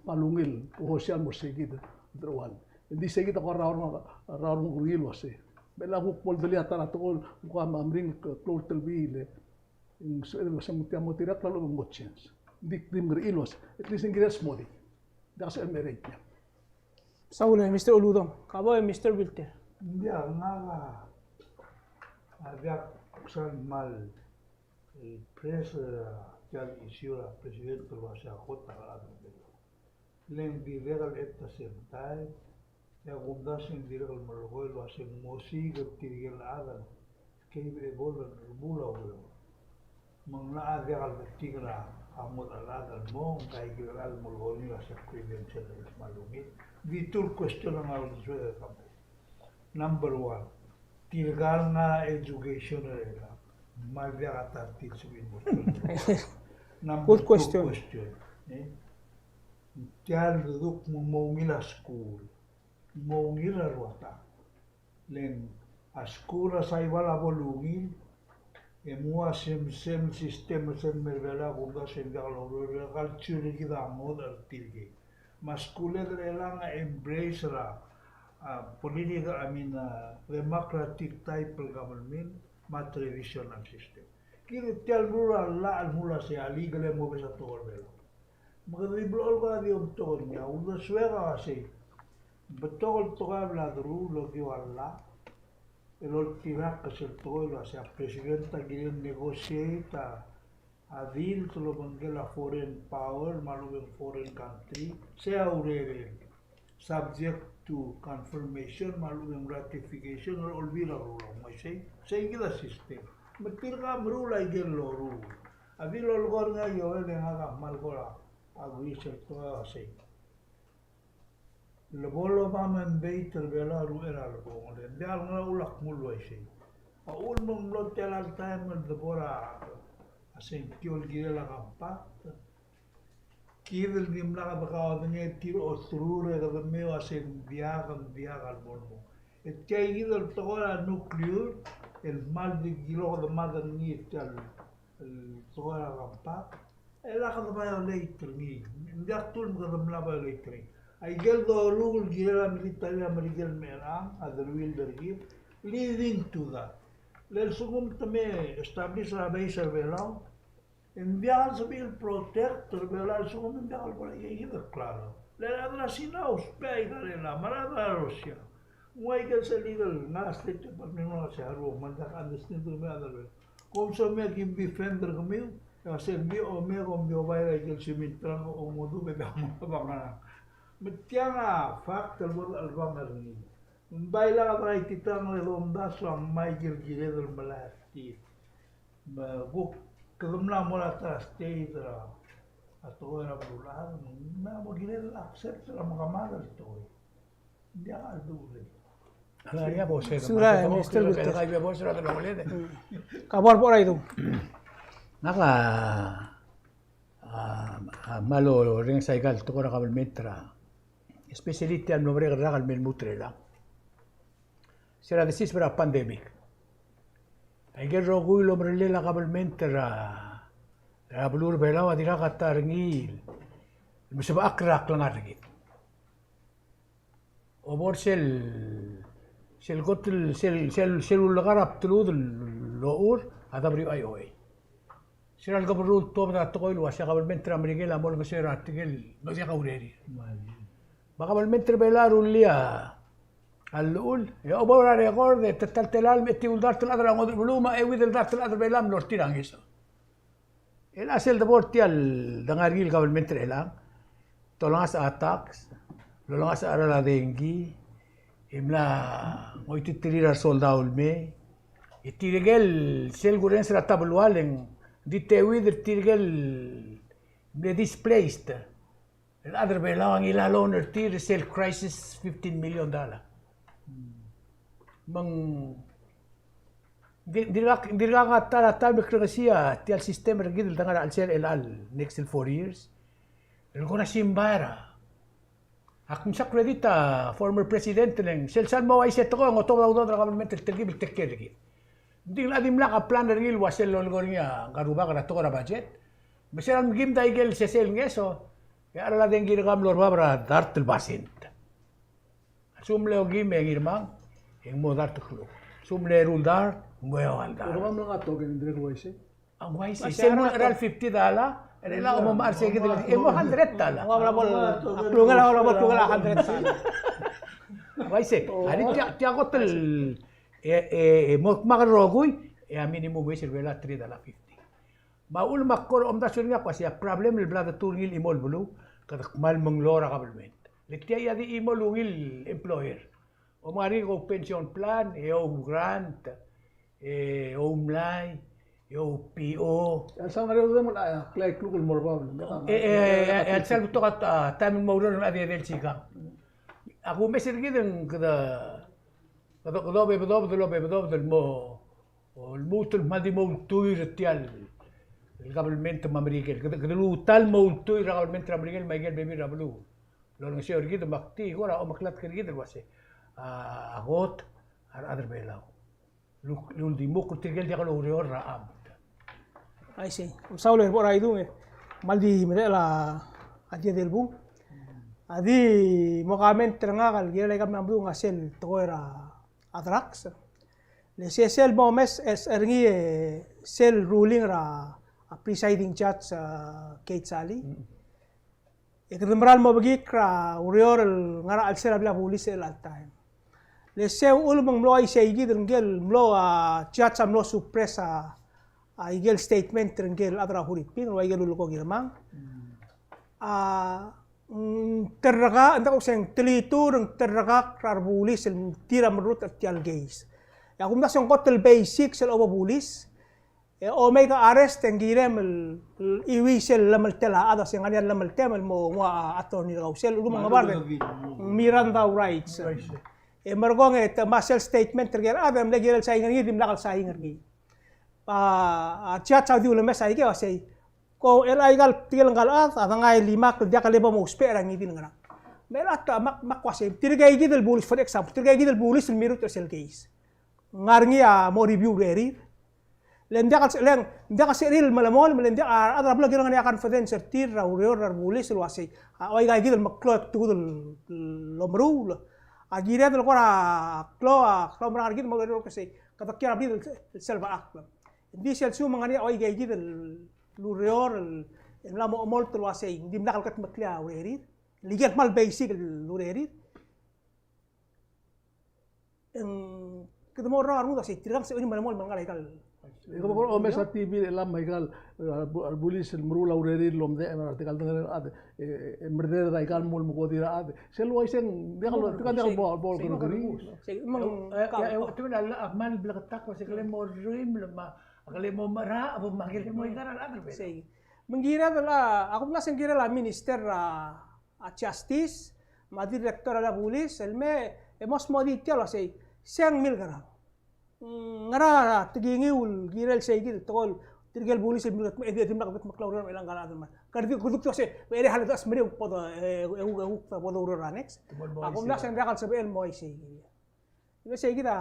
kmal ungil, kuk osial el mo er sei kid el deruchall. Ng di sei kid a kora rrau er ngak, rrau er ngak er ngii el uasei. Me chelechang kuk bo ledelii a ta er a tekoi el kuk a meringel el klou el telbiil e ng sebeched el uasei ng tia mo tirakl a lechub e ng mo change. Ng di, di mkeriil el uasei, at least ng kirel smodii. Diak sel merek. Saul, e Mister Uludong. Ka bo e Mister Wilter. Ng diak, ngak a, a diak kuk sal kmal, e, press, e, tia el issue er a president el uasei a kot a rechad er a Belau. Le ng dirrek el at the same time, E a kumdasu e ng dirrek el melekoi el uasei ng mo siik er tirke el chad el capable el remuul a ureor. Me ng locha diak el betik er a ngodech el chad el mo, ng kaikil el chad el melekoi el uasei a credential el kmal ungil. Di two el question a ngar er a uldesuek er kemam. Number one, tirka el ngar er a education er chelechang, me ng diak a ta er tir el sebechir el mo. Number two question. Good question. Eh? Tia el kuk mo ungil a skuul, mo ungil a rua ta. Le ng a skuul er a Saibal a bo lungil, e mnguu a same, same system, same er a Belau, kumdasu e ng diak loureor, e a culture er kid a ngodech er tirke. Me a skuuled er chelechang a embrace er a, a, political, I mean, a, democratic type el government, me a traditional system. Kid tia el meruul a llach el mla uasei a legal e mo obes a tekoi er a Belau. Me kede di blechoel kora di omtok er ngii, a uldesuek a uasei, betok el tekoi a bla deruul el okiu a llach el oltirakl er sel tekoi el uasei a president a kirel negotiate a, a deal el obengkel a foreign power me a lechub e ng foreign country, sei a urerel, subject to confirmation me a lechub e ng ratification er a Olbiil er a Kelulau. Me sei, sei kid a system. Me tirka a meruul a ikel loruul. A di lolekoi er ngii a ioel e ngak a kmal kora agree sel tekoi a uasei, le bo lobang a mandate er a Belau er a uchei er a lebong, le ng diak el ngar er a uchul a knguu el uaisei. A uchul me ng mlo tia el taem el debo er a sengkio el kirel a compact, kid el dimlak de kaodengei tir a oterur e kede mei el uasei ng diak, ng diak el bo lmong. E tia kid el tekoi er a nuclear el kmal di kilok de mad er ngii tia el, el tekoi er a compact, e lak de violate er ngii. Ng diak dul me kede mla violate er ngii. Aikel doruul el kirel a military er a Merikel me a chelechang a deleuill er kid, leading to that. Le lsekum te me establish er a base er a Belau, e ng diak el sebechir el protect er a Belau, a lsekum e ng diak el kora ikei kid el klalo. Le a rechad er a Sina a ousbech aika el chelechang, me a rechad er a Russia. Ng ua ikel sel legal, ngar er a State Department el uasei a rua, me ng diak a understand er kemiu a rechad er a Belau. Kom somiu e kim defend er kemiu, e a sel di omek e kom di oba er a ikel swimming trunk e kom mo dubech e diak mo obang er a. Me tiang a fact el bo el obang er ngii. Ng bai lak a dekaititang el omdasu a ngmai a ikel kired el melai er tir. Me kuk kede mla mo er a ta er a state er a, a tekoi er a beluulechad, me ng mla mo kired el accept er a mekemad el tekoi. Ng diak a ldu el. Sura, Mister Gutierrez. Ka bo er a idung. Ngak a, a, a kmal orrenges aika el tekoi er a kabelment er a, especially tia el mlo merek el rak el me lmuut er chelechang. Se er a desiseb er a pandemic, aike el rokui el omerellel a kabelment er a, er a beluu er a Belau a dirkak a ta er ngii el mesebechakl er a klengar er kid. Obo er sel, sel kot el, sel, sel, sel ullekar a bdelud el ochur a W I O A. Se er a lekeberruu el tuobed a tekoi el uasei a kabelment er a Merikel a mo olengeseu er a artikel el mlo diak a urerir. Me a kabelment er a Belau a rullii a llechul, e obo er a record e te ta el telael me a etiu el dart el chad er a ngodech el beluu me a euid el dart el chad er a Belau a mlo er tir a ngeso. E a sel debo er tia el dengar er ngii el kabelment er chelechang, te olengasech a tax, lolengasech a cheral a dengki, e mla ngoititerir a resoldau el mei, e tirke el sel kurrenges er a ta el belual e ng di teuid er tirke el mle displaced el chad er a Belau a ngilai a loan er tir er sel crisis fifteen million dollar. Me ng di-, dirkak, dirkak a ta er a taem el krengesii a tia el system er kid el dengar er a chelsel el next el four years. El kora simbai er a Ak msa credit a former president el ng sel sal mo uaisei tekoi e ng otobed a udoud er a government el telkib el take care er kid. Ng di ng dimlak a plan er ngii el ua sel lolekoi er ngii a ngka el rubak er a tekoi er a budget. Me sel mkimd a ikel sesei el ngeso, e a cheral a dengki er kau a mlo er bab er a dart el basent. A lsekum mle okim e ngirmang, e ng mo dart el kluk. A lsekum mle eru el dart, e ng mo eua el dart. Ng uaisei. Sel mle cheral fifty dollar, er chelechang a mo mechar se kid el, e mo hundred dollar. Klungel a, klungel a hundred dollar. Uaisei, a di tia, tia kot el, e, e, e mo dmak el rokui, e a minimum wage er Belau a three dollar fifty. Me a uchul me ak kora omdasu er ngii a kmo sei a problem el bla detuu er ngii el chimo el beluu, kede kmal menglou er a government. Le tia a di chimo el ungil employer. Omengar er ngii a pension plan, e ou grant, e ou mlai, e ou P O. A lsal ngar er ngii a klai kluk el mo er bab. E, e, e, e, a lsal betok a, a, taem el mo oureor el mla di edei el sikang. A kumes er kid e ng kede, kede, kede obebedobed, obebedobed el mo, o, lmuut el kmal di mo ultuil er tia el, el government me a Merikel. Kede, kede luut el mo ultuil er a government er a Merikel me a ikel bebil er a beluu. Lolengeseu er kid me ak di kora omeklatk er kid el uasei, a, a kot a rechad er Belau. Lu-, luldimukl er tirke el diak loureor er a amt. Aisei. Mesaul er a bo er a idung e. Kmal di medechel a, a Diak Delbung. A di mo comment er ngak el kirel aika el mla medung a sel tekoi er a drugs. Le se sel mo mes er ngii e sel ruling er a, a presiding judge, a, Kate Salii. Mm. E kede mera el mo bekikl er a ureor el ngar er a chelsel a blil a bulis er chelecha el taem. Le se uchul me ng mlo uaisei kid el ngike el mlo, a, judge a mlo suppress a, a, ikel statement er ngike el chad er a Huriping, el ua ikel lulekoi a Ngirmang. A, ng terrekakl, ng diak kuk se ng telitur, ng terrekakl er a rebulis el tir a merrutech er tia el case. E a kumdasu e ng kot el basic sel obo bulis, e omake a arrest e ng kirem el, el iuii sel llemeltel a chad, se ng ngar er ngii a llemeltel el mo nguu a attorney er kau sel, lechub e ng ngebard e ng Miranda rights. Rights. E merekong e te mla sel statement er ngii a chad, e mle kirel saing er ngii, dimlak el saing er ngii. A, a judge a di ulemes a ikei, uasei, ko el aika el tirke el ngka el chad a dengai el imak el diak lebo mousbech er a ngii di el ngerang. Me a ta, me ak, me ak uasei, tirke kid el bulis, for example, tirke kid el bulis el mirutech er sel case. Ng ngar er ngii a mo review er tir. Le ng diak el se-, le ng diak el sebechir el melemolem, le ng diak a rechad er a beluu a kirel ngar er ngii a confidence er tir er a ureor er a rebulis el uasei, a, ua aika kid el meklou e kdudel el omeruul. A kired el kora klou, a klou el merang er kid me a ureor el uasei, kede kiei er a blid el, el selbechakl. Ng di sel lsekum ng ngar er ngii a ua aika kid el ureor el, el mla mo omolt el uasei, ng dimlak el kedmeklii a urerir. Ikel kmal basic el urerir. Ng kede mo rrau a rengud el uasei, tirkang sebechir el melemolem el ngar er aika el. E kede kora omes a T V el mla me aika el, a, bu-, a bulis el meruul a urerir el omdechem er a tirka el dengerenger el chad, e, e, e merdeded aika el mle mekodir a chad. Sel uaisei ng diak el, tirkang diak el bo, bo el kerrekeriil. Sei, me ng, e, e, e, te mla, a kmal bleketakl el uasei kele mo rrimel me a kele mo meracheb me a kele mo ikar a rechad er Belau. Sei. Me ng kired el, a, a kumdasu e ng kirel a minister er a a Justice, me a director er a bulis, el me, e mo smodii tia el uasei, se ng milkerang. Mm, ngera a tekingiu el kirel sei kid el tekoi, tirke el bulis el milkedmokl, e di, e dimlak el kedmeklii a ureor er chelechang el chad el mei. Kede di, kede di uasei, e, e, e, e, e, e, e, ureor er a next. A kumdasu e ng diak el sebechel el mo uaisei kid. Ng sei kid a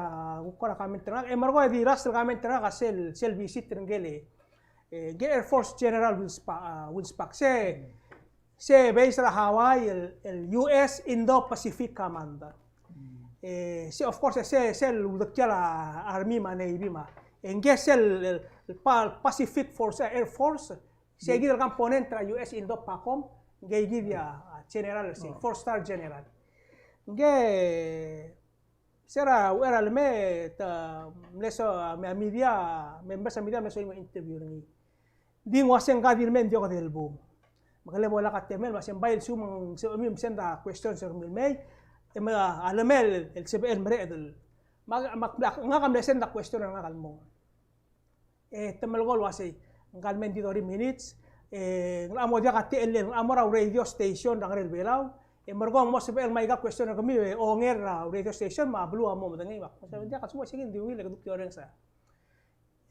kuk kora comment er ngak, e merekong e di last el comment er ngak a sel, sel visit er ngike el, e, ngike Air Force General Wilspa-, a, Wilspak. Se, se base er a Hawaii el, el U S Indo-Pacific Command. E, se, of course, se, sel uldekial a Army me a Navy me a. E ngike sel, el, el Pa-, Pacific Force, e, Air Force, se kid el component er a U S Indo-Pacom, ngike kid a, a, general, se, four star general. Ngike, se er a uchei er a lemei, te mle so, me a media, members er a media mle soiseb el mo interview er ngii. Ng di ng uasei ngka di lemei ng di okedei el bung. Me kele bo lak a temel, me a se ng bai el lsekum ng sebechemiu me send a questions er kemiu el mei, e me a lemei el sebechel el mereched el. Me a, me a, ngak a mle send a question er ngak el mong. E te melekoi el uasei, ngka el mei ng di thirty minutes, e ng locha mo diak a techellel, ng locha mo er a radio station er a Ngerel Belau, e merekong e mo sebechel el mei aika el question er kemiu, e onger er a radio station me a beluu a mo medengei, me a, me a se ng diak a lsekum sei kid ng di ungil e kede kuk di orrenges a.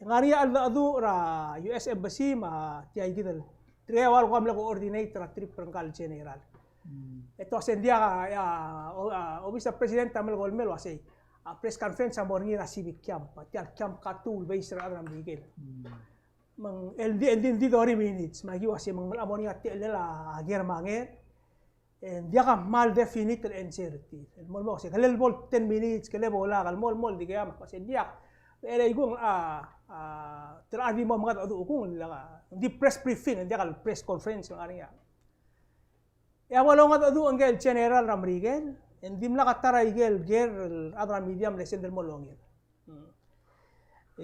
E ng ngar er ngii a cheldecheduch er a U S Embassy me a tia kid el, tirke a ua el ko mle coordinate er a trip er ngka el general. E te uasei ng diak a, a, o-, a, Office er a President a melekoi el mei el uasei, a press conference a mo er ngii er a Civic Camp, tia el camp ka tuu el base er a rechad er a Merikel. Me ng, el di, el di, el di thirty minutes, me aki uasei me ng locha mo er ngii a techellel a ker me a nger. E ng diak a kmal definite el answer er tir. El mo, el mo, se kele bo el ten minutes, kele bo lak, el mo, el mo, el dikea, me ak uasei ng diak. E le ikung a, a, te locha di mo mengedecheduch kung, ng di press briefing, ng diak el press conference, me a ngar er ngii a. E a bo longedecheduch ngike el general er a Merikel, e ng dimlak a ta er a ikel ker el chad er a media a mle send el mo longer.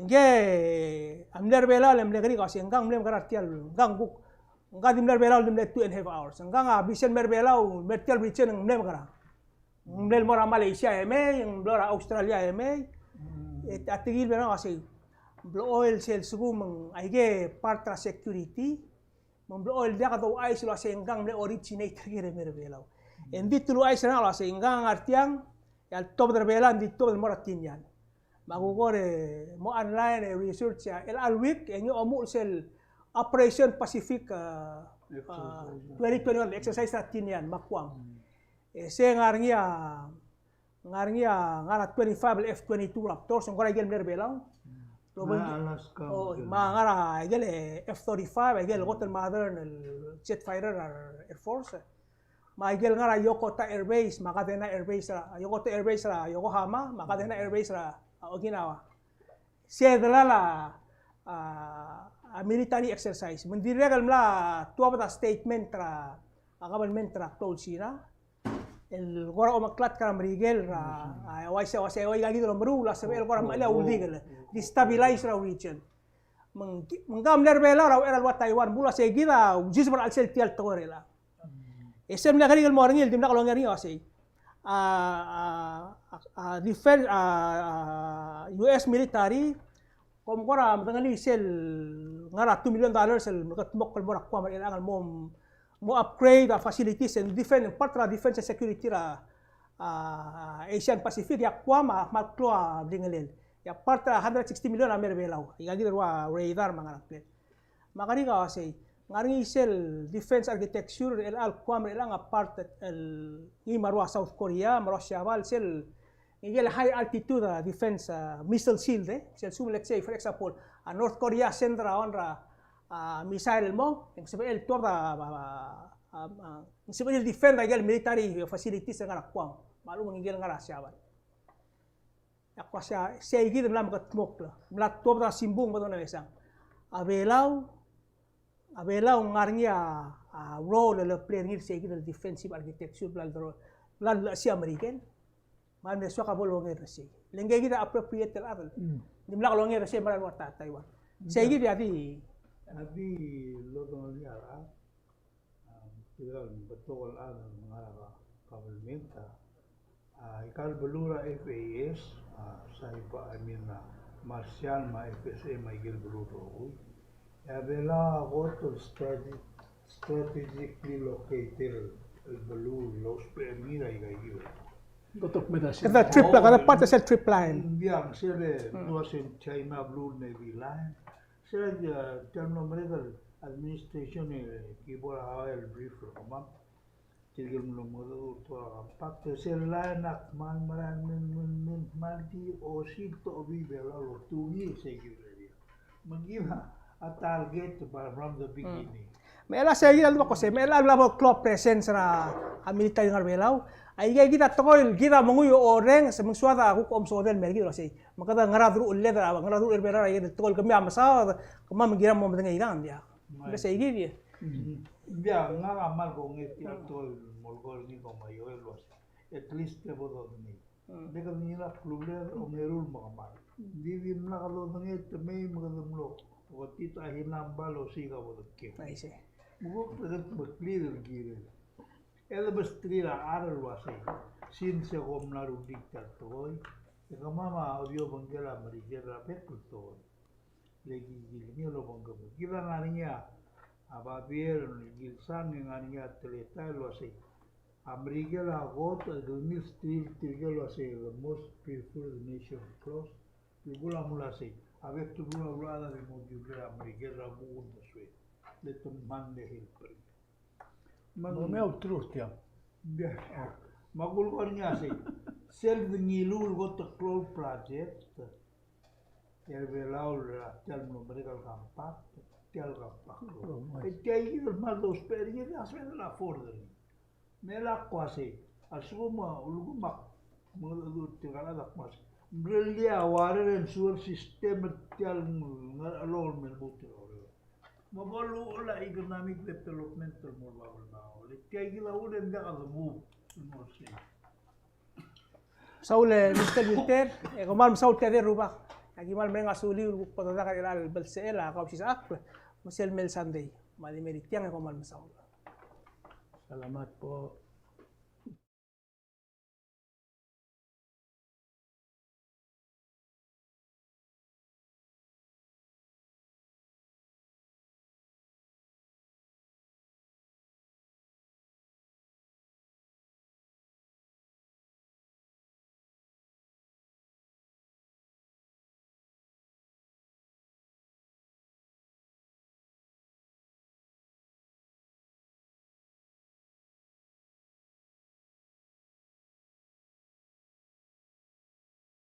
Ngike a mle er a Belau el mle kerik a uasei ngkang mle mekerang er tia el, ngkang kuk, Ngka di mle er a Belau el di mle two and a half hours. Ngka a business el mle er a Belau, mle er tia el region, ng mle mekerang. Ng mle el mo er a Malaysia e mei, ng mle er a Australia e mei. E a tekingel el mei er ngak a sei, ng blechoel sel lsekum ng aike part er a security, me ng blechoel diak douchais el uasei ngka ng mle originator er kid el mei er a Belau. E ng di te uluuchais er ngak el uasei ngka a ngar tiang, e a letobed er a Belau, ng di tuobed el mo er a Tinian. Me a kuk kora mo online e research a chelecha el week, e ngii a omuchel sel Operation Pacific, a, a, twenty twenty-one exercise er a Tinian me a Guam. E se ngar ngii a, ngar ngii a, ngar a twenty-five el F twenty-two Raptors, ng kora ikel mle er a Belau. Me a Alaska, o, me a ngar a ikel F thirty-five, ikel kot el modern el jet fighter er a Air Force. Me a ikel ngar a Yokota Air Base, me a Kadena Air Base er a, Yokota Air Base er a Yokohama, me a Kadena Air Base er a, a, Okinawa. Se delal a, a, a military exercise. Me ng dirrek el mla tuobed a statement er a, a government er a klou el Sina el kora omeklatk er a Merikel er a, a, uaisei, uaisei, ua ikakid el omeruul a sebechel el kora mechelei a uldikel. Destabilize er a region. Me ng, me ngka a mle er a Belau er a uchei er a lua Taiwan, me ng uaisei kid a ulsiseb er a chelsel tia el tekoi er chelechang. E sel mle kerik el mo er ngii el dimlak longei er ngii a uaisei, a, a, a, a defense, a, a, U S military, kom kora medengelii sel ngar a two million dollars el mekedmokl el mo er a Guam er chelechang el mo, mo upgrade a facilities and defense, part er a defense and security er a, a, Asian Pacific, e a Guam a kmal klou a blingelel. E a part er a hundred sixty million a mei er a Belau. Ikakid el ua radar me a ngerang. Me a kerik a uaisei, ngar ngii sel defense architecture er chelechang el Guam er chelechang a part el ngii me a rua South Korea, me a rua Siabal, sel ngii el high altitude, a, defense, a, missile shield, e. Sel lsekum, let's say, for example, a North Korea send er a on er a, a, missile el mong, e ng sebechel el tuobed a, a, a, a, a, ng sebechel el defend a ikel military facilities el ngar a Guam. Me a lechub e ng ikel ngar a Siabal. E a kuk uaisei, sei kid el mla mekedmokl, mla tuobed er a simbung me a dongai mesang. A Belau, a Belau ng ngar ngii a, a, role el play er ngii er sei kid el defensive architecture, bla el dro-, bla el lechesii a Merikel. Me a mle soak a bo longei er sei. Le ngii kid a appropriate el chad. Mm. Dimlak longei er sei me a rua Ta-, Taiwan. Sei kid a di. A di lodengei er a A, tirka el betok el chad el ngar er a government, a, a, aika el beluu er a F A S, a, Saipan, I mean, a, Marshall me a F S M, aike el beluu el rokui. E a Belau a kot el strate-, strategically located el beluu el lousbech er ngii er aika kid. Kede trip line, kede part er sel trip line. Ng diak, sel, mm, ua se China Blue Navy Line. Sel, a, tia el mlo merek el administration e ki bo er a el brief er kemam. Tirke el mlo mengedecheduch er a compact, sel line a kmal merael me, me, me, kmal di osiik a tobebil el oltungii sei kid el area. Me kid a target from the beginning. Me chelecha sei kid a lebo kose, me chelecha el bla bo klou a presence er a, a military ngar er a Belau. Aika kid a tekoi el kid a menguiu e orrenges, se me ng soad a kuk omesodel el mer kid el uasei. Me kede ngera deruchelled er a, ngera deruchelled er a Belau er a ikel tekoi el kemiu a mesaod, kemam me kirem mo medengei er ngii, ng diak. Ng sei kid e. Ng diak, ngak a kmal kongei tia el tekoi el molekoi er ngii, kmo a Joel el uasei, at least te bo dodengei. Ng di kede ngilai a klubeled, ongeru el mekemad. Ng di dimlak dodengei te mei me kede mlo, oketita a hinam bal osiik a bo dekeu. Me kuk te kede meklid el kirel. E de mesterir a rechad el uasei, since e kom mla rullii tia el tekoi, e kemam a okiu obengkel a Merikel er a bek el tekoi. Le ki, ki, ki, ki, kid a ngar er ngii a, a babier, ki lsang e ngar er ngii a teletael el uasei, a Merikel a kot, a Merikel tirke el uasei, the most preferred nation clause. Ki kuk a mle uasei, a bek el beluu a rechad a di mo dilu a Merikel er a bukul me a sued. Le te mle help er ngii. Me ng, me a ultuil er tiang. Ia. Me a kulekoi er ngii a sei. Sel de ngiluu el kot el klou el project er a Belau er tia el mlo merek el compact, tia el compact. E tia kid el kmal dousbech er ngii a sebeched el afford er ngii. Me a kuk uasei, a lsekum a ulekum a mengedecheduch er tirka el chad a kmo uasei, mrellii a water and sewer system er tia el ngar er a elolem el lmuut er a Oreor. Me bo luchul a economic development el mo er a Babeldaob. Le tia kid a uchul e ng diak a de move el mo er sei. Saul, e, Mister Winter, e kmal mesaul tia el rubak. Aki kmal mereng a suliu el kuk bo dodak er chelecha el belsechel a Kausisechakl, me sel mei el Sunday. Me a di mei er tiang e kom kmal mesaul. Salamat po.